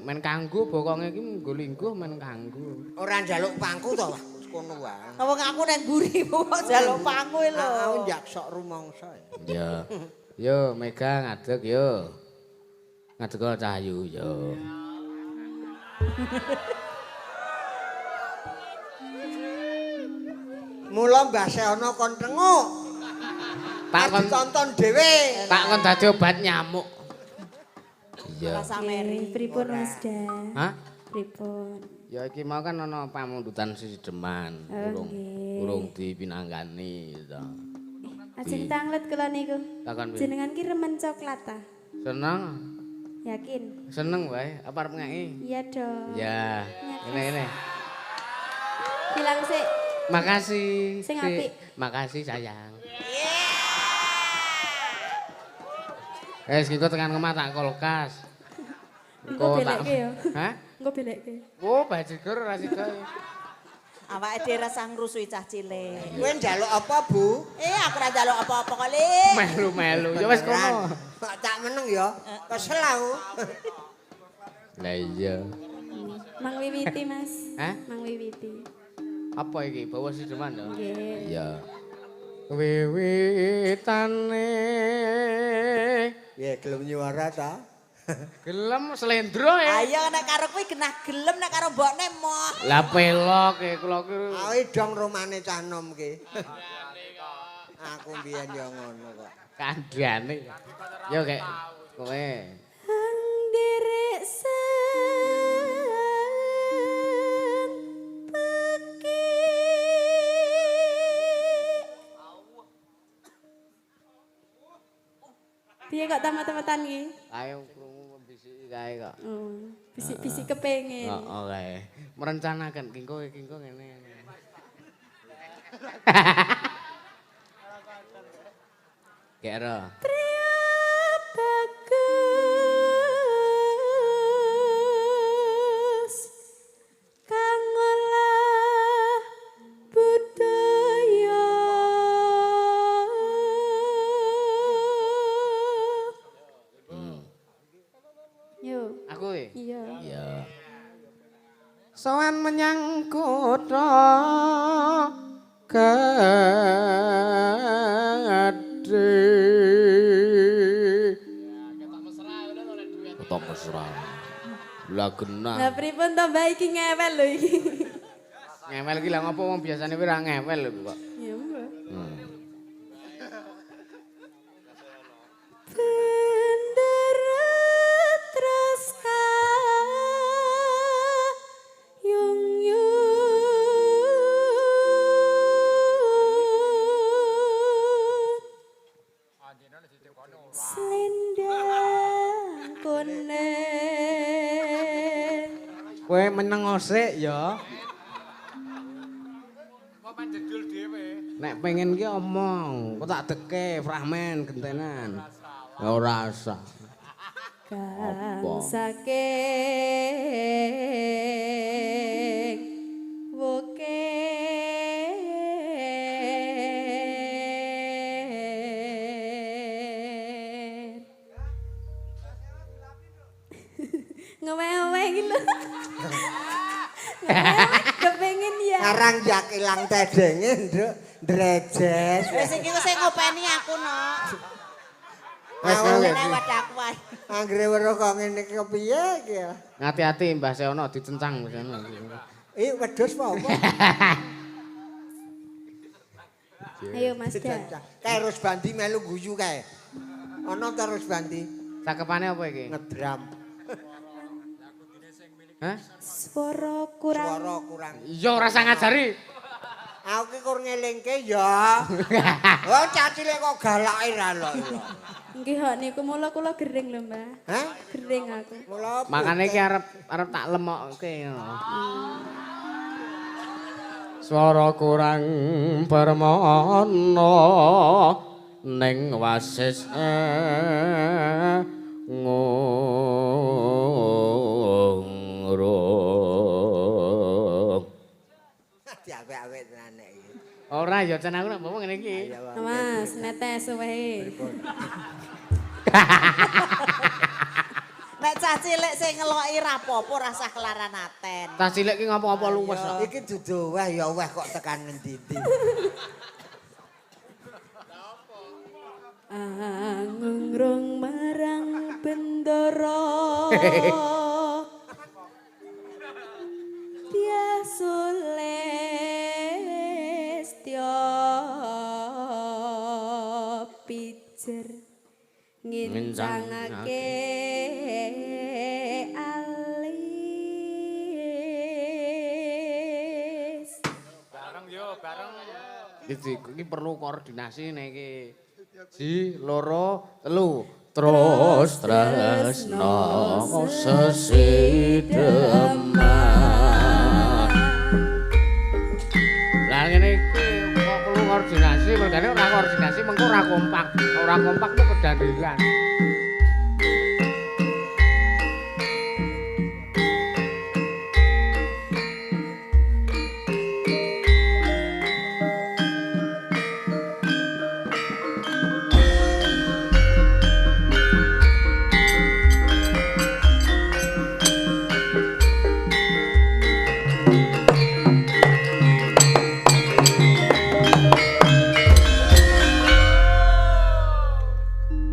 Speaker 1: men kanggo bokonge iki nggo lingguh men kanggo.
Speaker 3: Ora njaluk pangku to, wis kono wae.
Speaker 2: Wong aku nang mburi kok njaluk pangku lho.
Speaker 3: Aku njak sok rumangsa.
Speaker 1: Ya. Yo Mega ngadeg yo. Ngadeg Cahyu yo.
Speaker 3: Mula Mbah Sehono kon tenguk. Tak kon tonton dhewe.
Speaker 1: Tak kon dadi obat nyamuk. Iya.
Speaker 4: Pripun Mas Da?
Speaker 1: Hah?
Speaker 4: Pripun?
Speaker 1: Ya iki mau kan ana pamundutan sisideman, urung dipinanggani gitu.
Speaker 4: Ajeng tanglet kula niku. Jenengan ki remen coklat ta?
Speaker 1: Seneng.
Speaker 4: Yakin?
Speaker 1: Seneng wae, apa arep ngeki?
Speaker 4: Iya dong.
Speaker 1: Ya. Ngene-ngene.
Speaker 4: Bilang sik.
Speaker 1: Makasih.
Speaker 4: Sing apik.
Speaker 1: Makasih sayang. Wes iki tekan omah tak kulkas.
Speaker 4: Engko belekke ya.
Speaker 1: Hah?
Speaker 4: Engko belekke.
Speaker 1: Oh, bajigur ora sida.
Speaker 2: Awake dhewe rasa ngrusui cah cilik.
Speaker 3: Kowe njaluk apa, Bu?
Speaker 2: Aku ora njaluk apa-apa kok, Lik.
Speaker 1: Melu-melu. Ya wis kono.
Speaker 3: Kok tak meneng ya. Kesel aku.
Speaker 1: Lah iya.
Speaker 4: Mang wiwiti, Mas.
Speaker 1: Hah?
Speaker 4: Mang wiwiti.
Speaker 1: Apa iki? Bawa sideman to?
Speaker 4: Nggih.
Speaker 1: Iya. Wiwitane.
Speaker 3: Ya gelem nyuara ta?
Speaker 1: Gelem slendro ya.
Speaker 2: Ayo nek karo kuwi genah gelem nek karo mbokne moh.
Speaker 1: Lah pelok e kula ki.
Speaker 3: Awe dong romane cah nom ki. Aku mbiyen ya ngono kok.
Speaker 1: Kandhane. Yo kek kowe.
Speaker 4: Nderek seng peki. Piye kok tamat-tamatan iki?
Speaker 1: Ayo krungu bisiki kae kok.
Speaker 4: Oh, bisik-bisik kepengin.
Speaker 1: Heeh kae. Merencanakan kingko ngene. Kero.
Speaker 4: Bagus kang ngolah budaya. Yo.
Speaker 1: Aku e?
Speaker 4: Iya.
Speaker 1: Iya. Sowan menyang kutha gedhe. Ketok mesra. Lah genah.
Speaker 4: Lah pripun to Mbak iki ngewel lho iki.
Speaker 1: Ngewel iki lha ngopo wong biasane kuwi ora ngewel lho kok.
Speaker 4: Ya mbah. Bendera terus kayung yun. Selendang kuning.
Speaker 1: Kowe meneng osik ya. Nek pengen ki omong, kok tak deke fragmen gentenan. Ya ora usah.
Speaker 4: Kang
Speaker 1: Apa?
Speaker 4: saking wukir. Ngewewe iki lho. Ngewewe kepengin ya.
Speaker 3: Ngarang jak ilang tedenge, Nduk. Ndrejes.
Speaker 2: Wis iki sing ngopeni aku, Nok.
Speaker 1: Wis
Speaker 3: Aku
Speaker 1: wis.
Speaker 2: Nek wadahku wae.
Speaker 3: Anggere weruh kok ngene iki kepiye iki ya?
Speaker 1: Ngati-ati Mbah Seono dicencang Mbah Seono.
Speaker 3: Ih, wedhus apa apa?
Speaker 4: Ayo Mas Da.
Speaker 3: Kae Rusbandi melu guyu kae. Ana ta Rusbandi
Speaker 1: Cakepane apa iki?
Speaker 3: ngedram.
Speaker 1: Hah?
Speaker 4: Swara kurang.
Speaker 3: Suara kurang.
Speaker 1: Iya ora usah ngajari.
Speaker 3: Aku ki kur ngelingke ya. Oh, cah cilik kok galake ra lho.
Speaker 4: Nggih hok niku mula kula gering lho, Mbah.
Speaker 3: Hah?
Speaker 4: Gering aku.
Speaker 3: Mula
Speaker 1: Makane iki arep tak lemokke ngono. Swara kurang permono ning wasis ngurung.
Speaker 3: Diawek-awek tenan nek iki.
Speaker 1: Ora ya jan aku nek mbok ngene iki.
Speaker 4: Mas, netes wae.
Speaker 2: Nek cah cilik sing ngeloki ra apa-apa rasah kelaran aten.
Speaker 1: Cah cilik ki ngopo-ngopo luwes kok.
Speaker 3: Iki dudu weh ya weh kok tekan ngendi-endi.
Speaker 4: Angungrung marang bendara. Dia sulistya pijer ngincangake alis.
Speaker 5: Bareng yo, bareng.
Speaker 1: Iki perlu koordinasi nek iki. Ji, loro, telu. Terus tresno sesideman. Lah ngene iki kok perlu koordinasi, mergane ora koordinasi mengko ora kompak. Ora kompak kok kedandelan.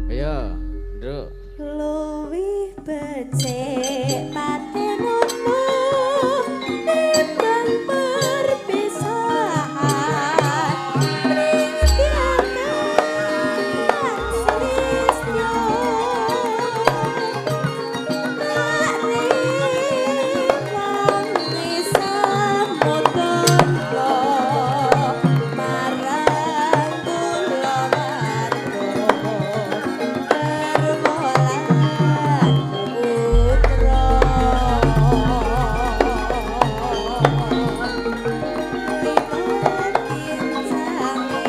Speaker 1: Ayo, Nduk.
Speaker 4: Luwih becik patenono timbang perpisahan ring tiang sulistya rewangi samudra marang kula warga kermolan putra liwat kincange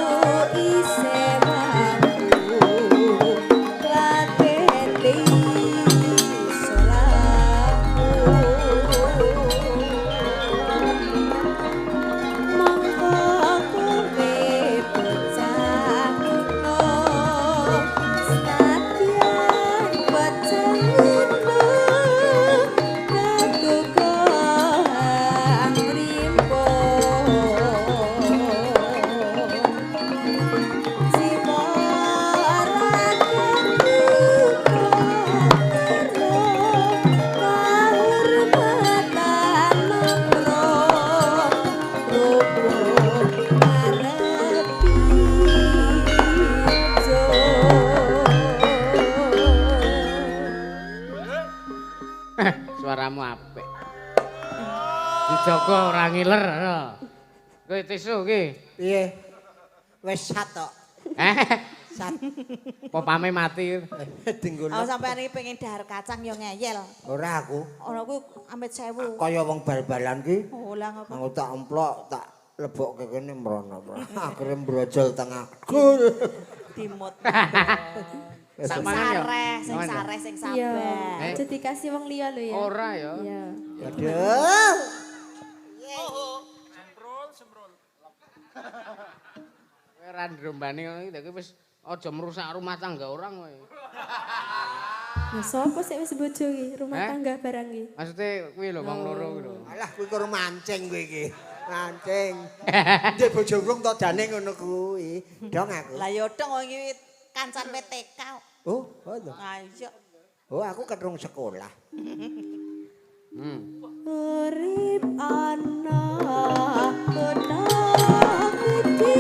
Speaker 4: alismu kemapa rasane atiku
Speaker 1: Suaramu apik. Dijaga ora ngiler. Kowe tisu ki.
Speaker 3: Piye? Wis sat tok. Sat.
Speaker 1: Popame mati.
Speaker 3: Dinggul.
Speaker 2: Aku sampean iki pengen dahar kacang ya ngeyel.
Speaker 3: Ora aku.
Speaker 2: Ora kuwi amit 1000.
Speaker 3: Kaya wong bal-balan ki.
Speaker 2: Oh, lah ngapa?
Speaker 3: Aku tak emplok, tak lebokke kene mrono. Akhire mbrojol tengah. Gol.
Speaker 2: Dimut.
Speaker 1: Sak mangan ya.
Speaker 2: Sareh, sing sareh, sing sabar.
Speaker 4: Iya. Aja dikasih wong liya lho ya.
Speaker 1: Ora ya.
Speaker 4: Iya.
Speaker 3: Aduh.
Speaker 5: Semprul, semprul.
Speaker 1: Kowe ora ndrombane ngono iki dadi wis aja merusak rumah tangga orang kowe.
Speaker 4: Lah sapa sik wis bojo iki, rumah tangga barang iki.
Speaker 1: Maksude kuwi lho wong loro kuwi lho.
Speaker 3: Alah kuwi kur mancing kuwi iki. Mancing. Ndek bojo urung to jane ngono kuwi. Dong aku.
Speaker 2: Lah ya dong wong iki kancan WTK.
Speaker 3: Oh, oh to.
Speaker 2: Ah iya.
Speaker 3: Oh, aku ketrung sekolah.
Speaker 4: Urip ana kutha gedhe.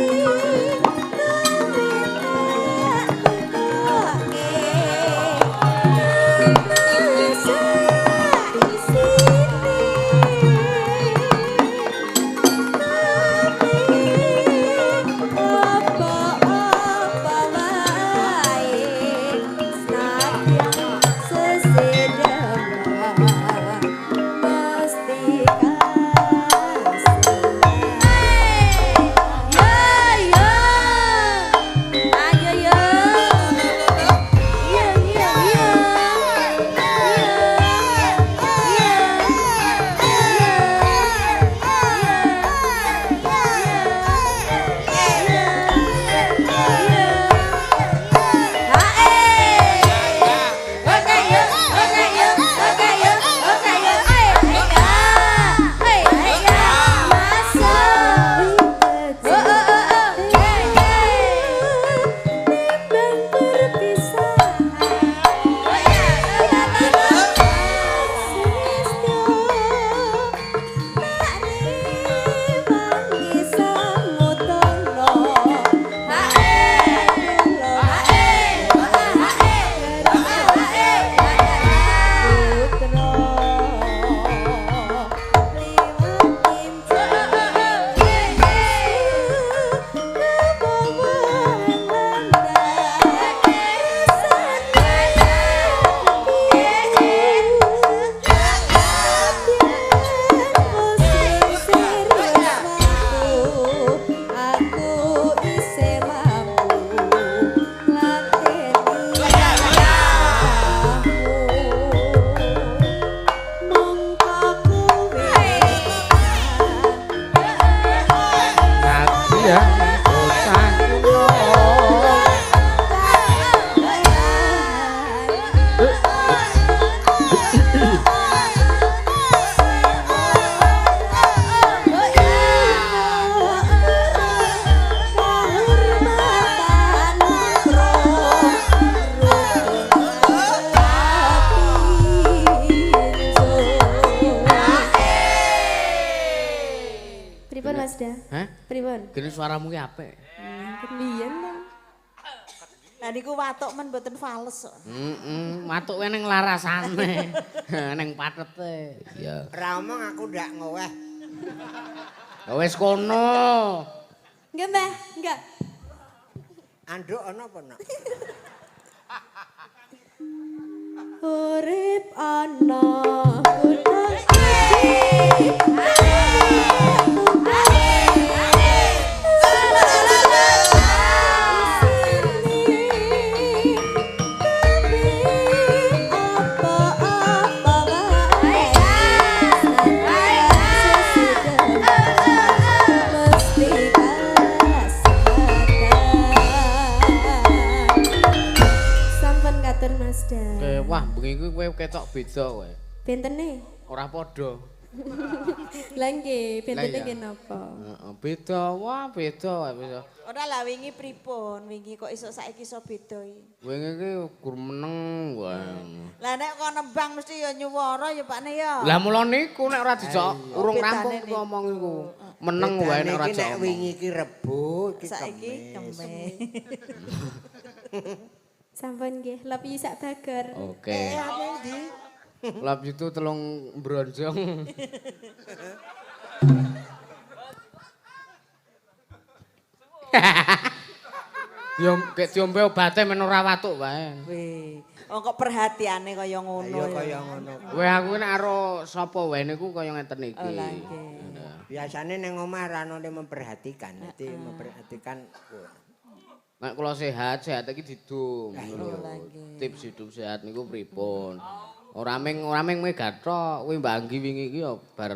Speaker 1: Gene suaramu ki apik.
Speaker 4: Biyen to.
Speaker 2: Lah niku watuk men mboten fales kok.
Speaker 1: Heeh, watuke ning larasane. Ning patete. Iya.
Speaker 3: Ora omong aku ndak ngoweh.
Speaker 1: Ya wis kono.
Speaker 4: Nggih, Mbah, enggak.
Speaker 3: Anduk ana apa nak?
Speaker 4: Urip ana kutha iki.
Speaker 1: Wah, bengi kuwi kowe ketok beda kowe.
Speaker 4: Bentene?
Speaker 1: Ora padha.
Speaker 4: Lah nggih, bentene nggih napa?
Speaker 1: Heeh, beda. Wah, beda wis.
Speaker 2: Ora lah wingi pripun? Wingi kok iso saiki iso beda iki.
Speaker 1: Wingi iki gur meneng wae.
Speaker 2: Lah nek kok nembang mesti ya nyuwara ya Pakne ya.
Speaker 1: Lah mula niku nek ora dijok urung rampung ku omong iku. Meneng wae nek ora dijok.
Speaker 3: Nek wingi iki Rebo, iki
Speaker 2: saiki Kemis.
Speaker 4: Sampun nggih, love you sak bager.
Speaker 1: Oke. Love you itu telung bronjong. Diom gek diombe obate men ora watuk wae.
Speaker 2: Weh, oh kok perhatiane kaya ngono
Speaker 3: Ayo
Speaker 2: ya.
Speaker 3: Kaya ngono.
Speaker 1: Weh, aku nek karo sapa wae niku kaya ngeten iki.
Speaker 2: Oh, lah nggih.
Speaker 3: Biasane ning omah ra ono memperhatikan, dadi memperhatikan.
Speaker 1: Nek kula sehat, sehat iki didum.
Speaker 2: Oh, lah nggih.
Speaker 1: Tips hidup sehat niku pripun? Ora ming Mega tok, kuwi Mbak Anggi wingi iki ya bar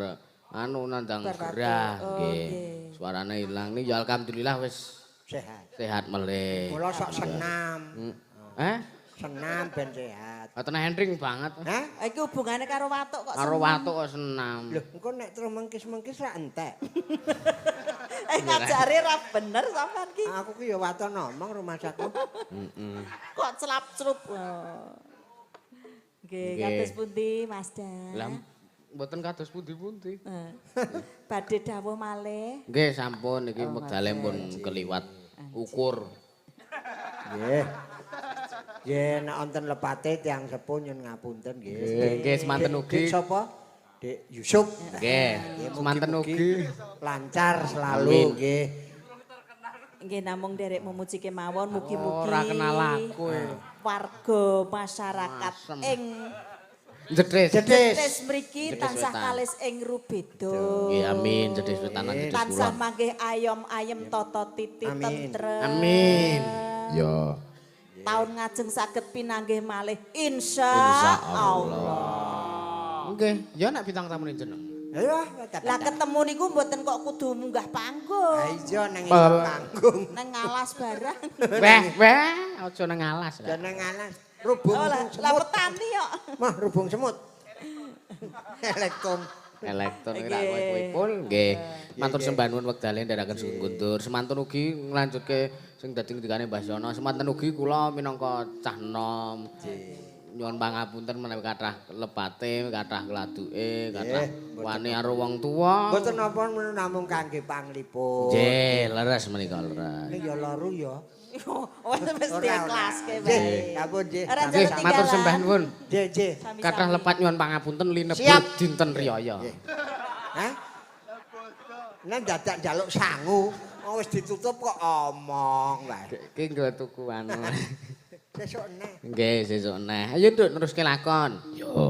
Speaker 1: anu nandang
Speaker 2: Bar watuk.
Speaker 1: gerah
Speaker 2: Oh,
Speaker 1: nggih.
Speaker 2: nggih.
Speaker 1: Suarane ilang nih ya alhamdulillah wis
Speaker 3: Sehat.
Speaker 1: Sehat melih.
Speaker 3: Kula sok senam.
Speaker 1: Eh?
Speaker 3: Senam ben sehat.
Speaker 1: Boten entring banget.
Speaker 3: Hah?
Speaker 2: Iki hubungane karo watuk kok
Speaker 1: Karo
Speaker 2: senam.
Speaker 1: watuk kok senam.
Speaker 3: Lho, engko nek terus mengkis-mengkis ra entek.
Speaker 2: Eh, ngajare ra bener sampean ki.
Speaker 3: Aku ki ya waton ngomong rumahsaku.
Speaker 2: Kok celap-celup. Oh. Nggih,
Speaker 1: Nggih.
Speaker 2: kados pundi Mas Dan?
Speaker 1: Lah mboten kados pundi-pundi.
Speaker 2: Eh. Badhe dawuh malih.
Speaker 1: Nggih sampun, iki wektale pun keliwat ukur.
Speaker 3: Nggih. Nggih, nek wonten lepate tiyang sepuh nyun ngapunten nggih.
Speaker 1: Nggih, nggih semanten ugi.
Speaker 3: Dik sapa? Dik Yusuf.
Speaker 1: Nggih, semanten
Speaker 3: mugi-mugi
Speaker 1: ugi.
Speaker 3: Lancar selalu
Speaker 1: Amin.
Speaker 3: nggih.
Speaker 2: Nggih namung nderek memuji kemawon, mugi-mugi
Speaker 1: Ora kenal aku.
Speaker 2: Warga masyarakat
Speaker 1: Masem.
Speaker 2: ing
Speaker 1: Jedres.
Speaker 3: Jedres.
Speaker 2: Jedres mriki
Speaker 1: Jedres
Speaker 2: tansah
Speaker 1: Wetan.
Speaker 2: kalis ing rubeda.
Speaker 1: Nggih, amin, Jedres Wetan lan Jedres
Speaker 2: Tansah
Speaker 1: Kulon.
Speaker 2: manggih ayom ayem tata titi
Speaker 3: Amin.
Speaker 2: tentrem.
Speaker 1: Amin. Yo.
Speaker 2: Taun ngajeng saged pinanggih malih insya
Speaker 1: Insya
Speaker 2: Allah.
Speaker 1: Nggih, ya nek bintang tamune jeneng.
Speaker 3: Ayo,
Speaker 2: Lah ketemu niku mboten kok kudu munggah panggung.
Speaker 3: Ha iya, nang isor panggung.
Speaker 2: Nang ngalas barang.
Speaker 1: Weh, weh, aja nang alas.
Speaker 3: Ya nang alas. Rubung
Speaker 2: Oh lah, lah
Speaker 3: semut.
Speaker 2: petani kok.
Speaker 3: Mah rubung semut. Elektron.
Speaker 1: Elekton iki
Speaker 2: Nggih.
Speaker 1: lak kowe pul nggih. Matur sembah nuwun wektale ndherekaken Sugeng Guntur. Semantun ugi nglanjutke sing dadi ngendikane Mbah Yono. Semanten ugi kula minangka cah enom. Nyuwun pangapunten menawi kathah lepate, kathah kladuke, kathah wani karo wong tuwa.
Speaker 3: Mboten napa namung kangge panglipur.
Speaker 1: Nggih, leres menika leres.
Speaker 3: Ning ya loro ya.
Speaker 2: Oh, wis diiklaske
Speaker 3: Nggih,
Speaker 2: wae.
Speaker 3: sampun nggih.
Speaker 2: Ora
Speaker 1: Nggih,
Speaker 2: njaluk
Speaker 1: matur
Speaker 2: tinggalan.
Speaker 1: sembah nuwun.
Speaker 3: Nggih, nggih.
Speaker 2: Sami-sami.
Speaker 1: Kathah lepat nyuwun pangapunten linebut
Speaker 3: Siap.
Speaker 1: dinten riyaya.
Speaker 3: Hah? Nek dadak njaluk sangu, oh, wis ditutup kok omong wae.
Speaker 1: Ki nggo tuku anu.
Speaker 3: Sesuk neh.
Speaker 1: Nggih, sesuk neh. Ayo, Nduk, neruske lakon.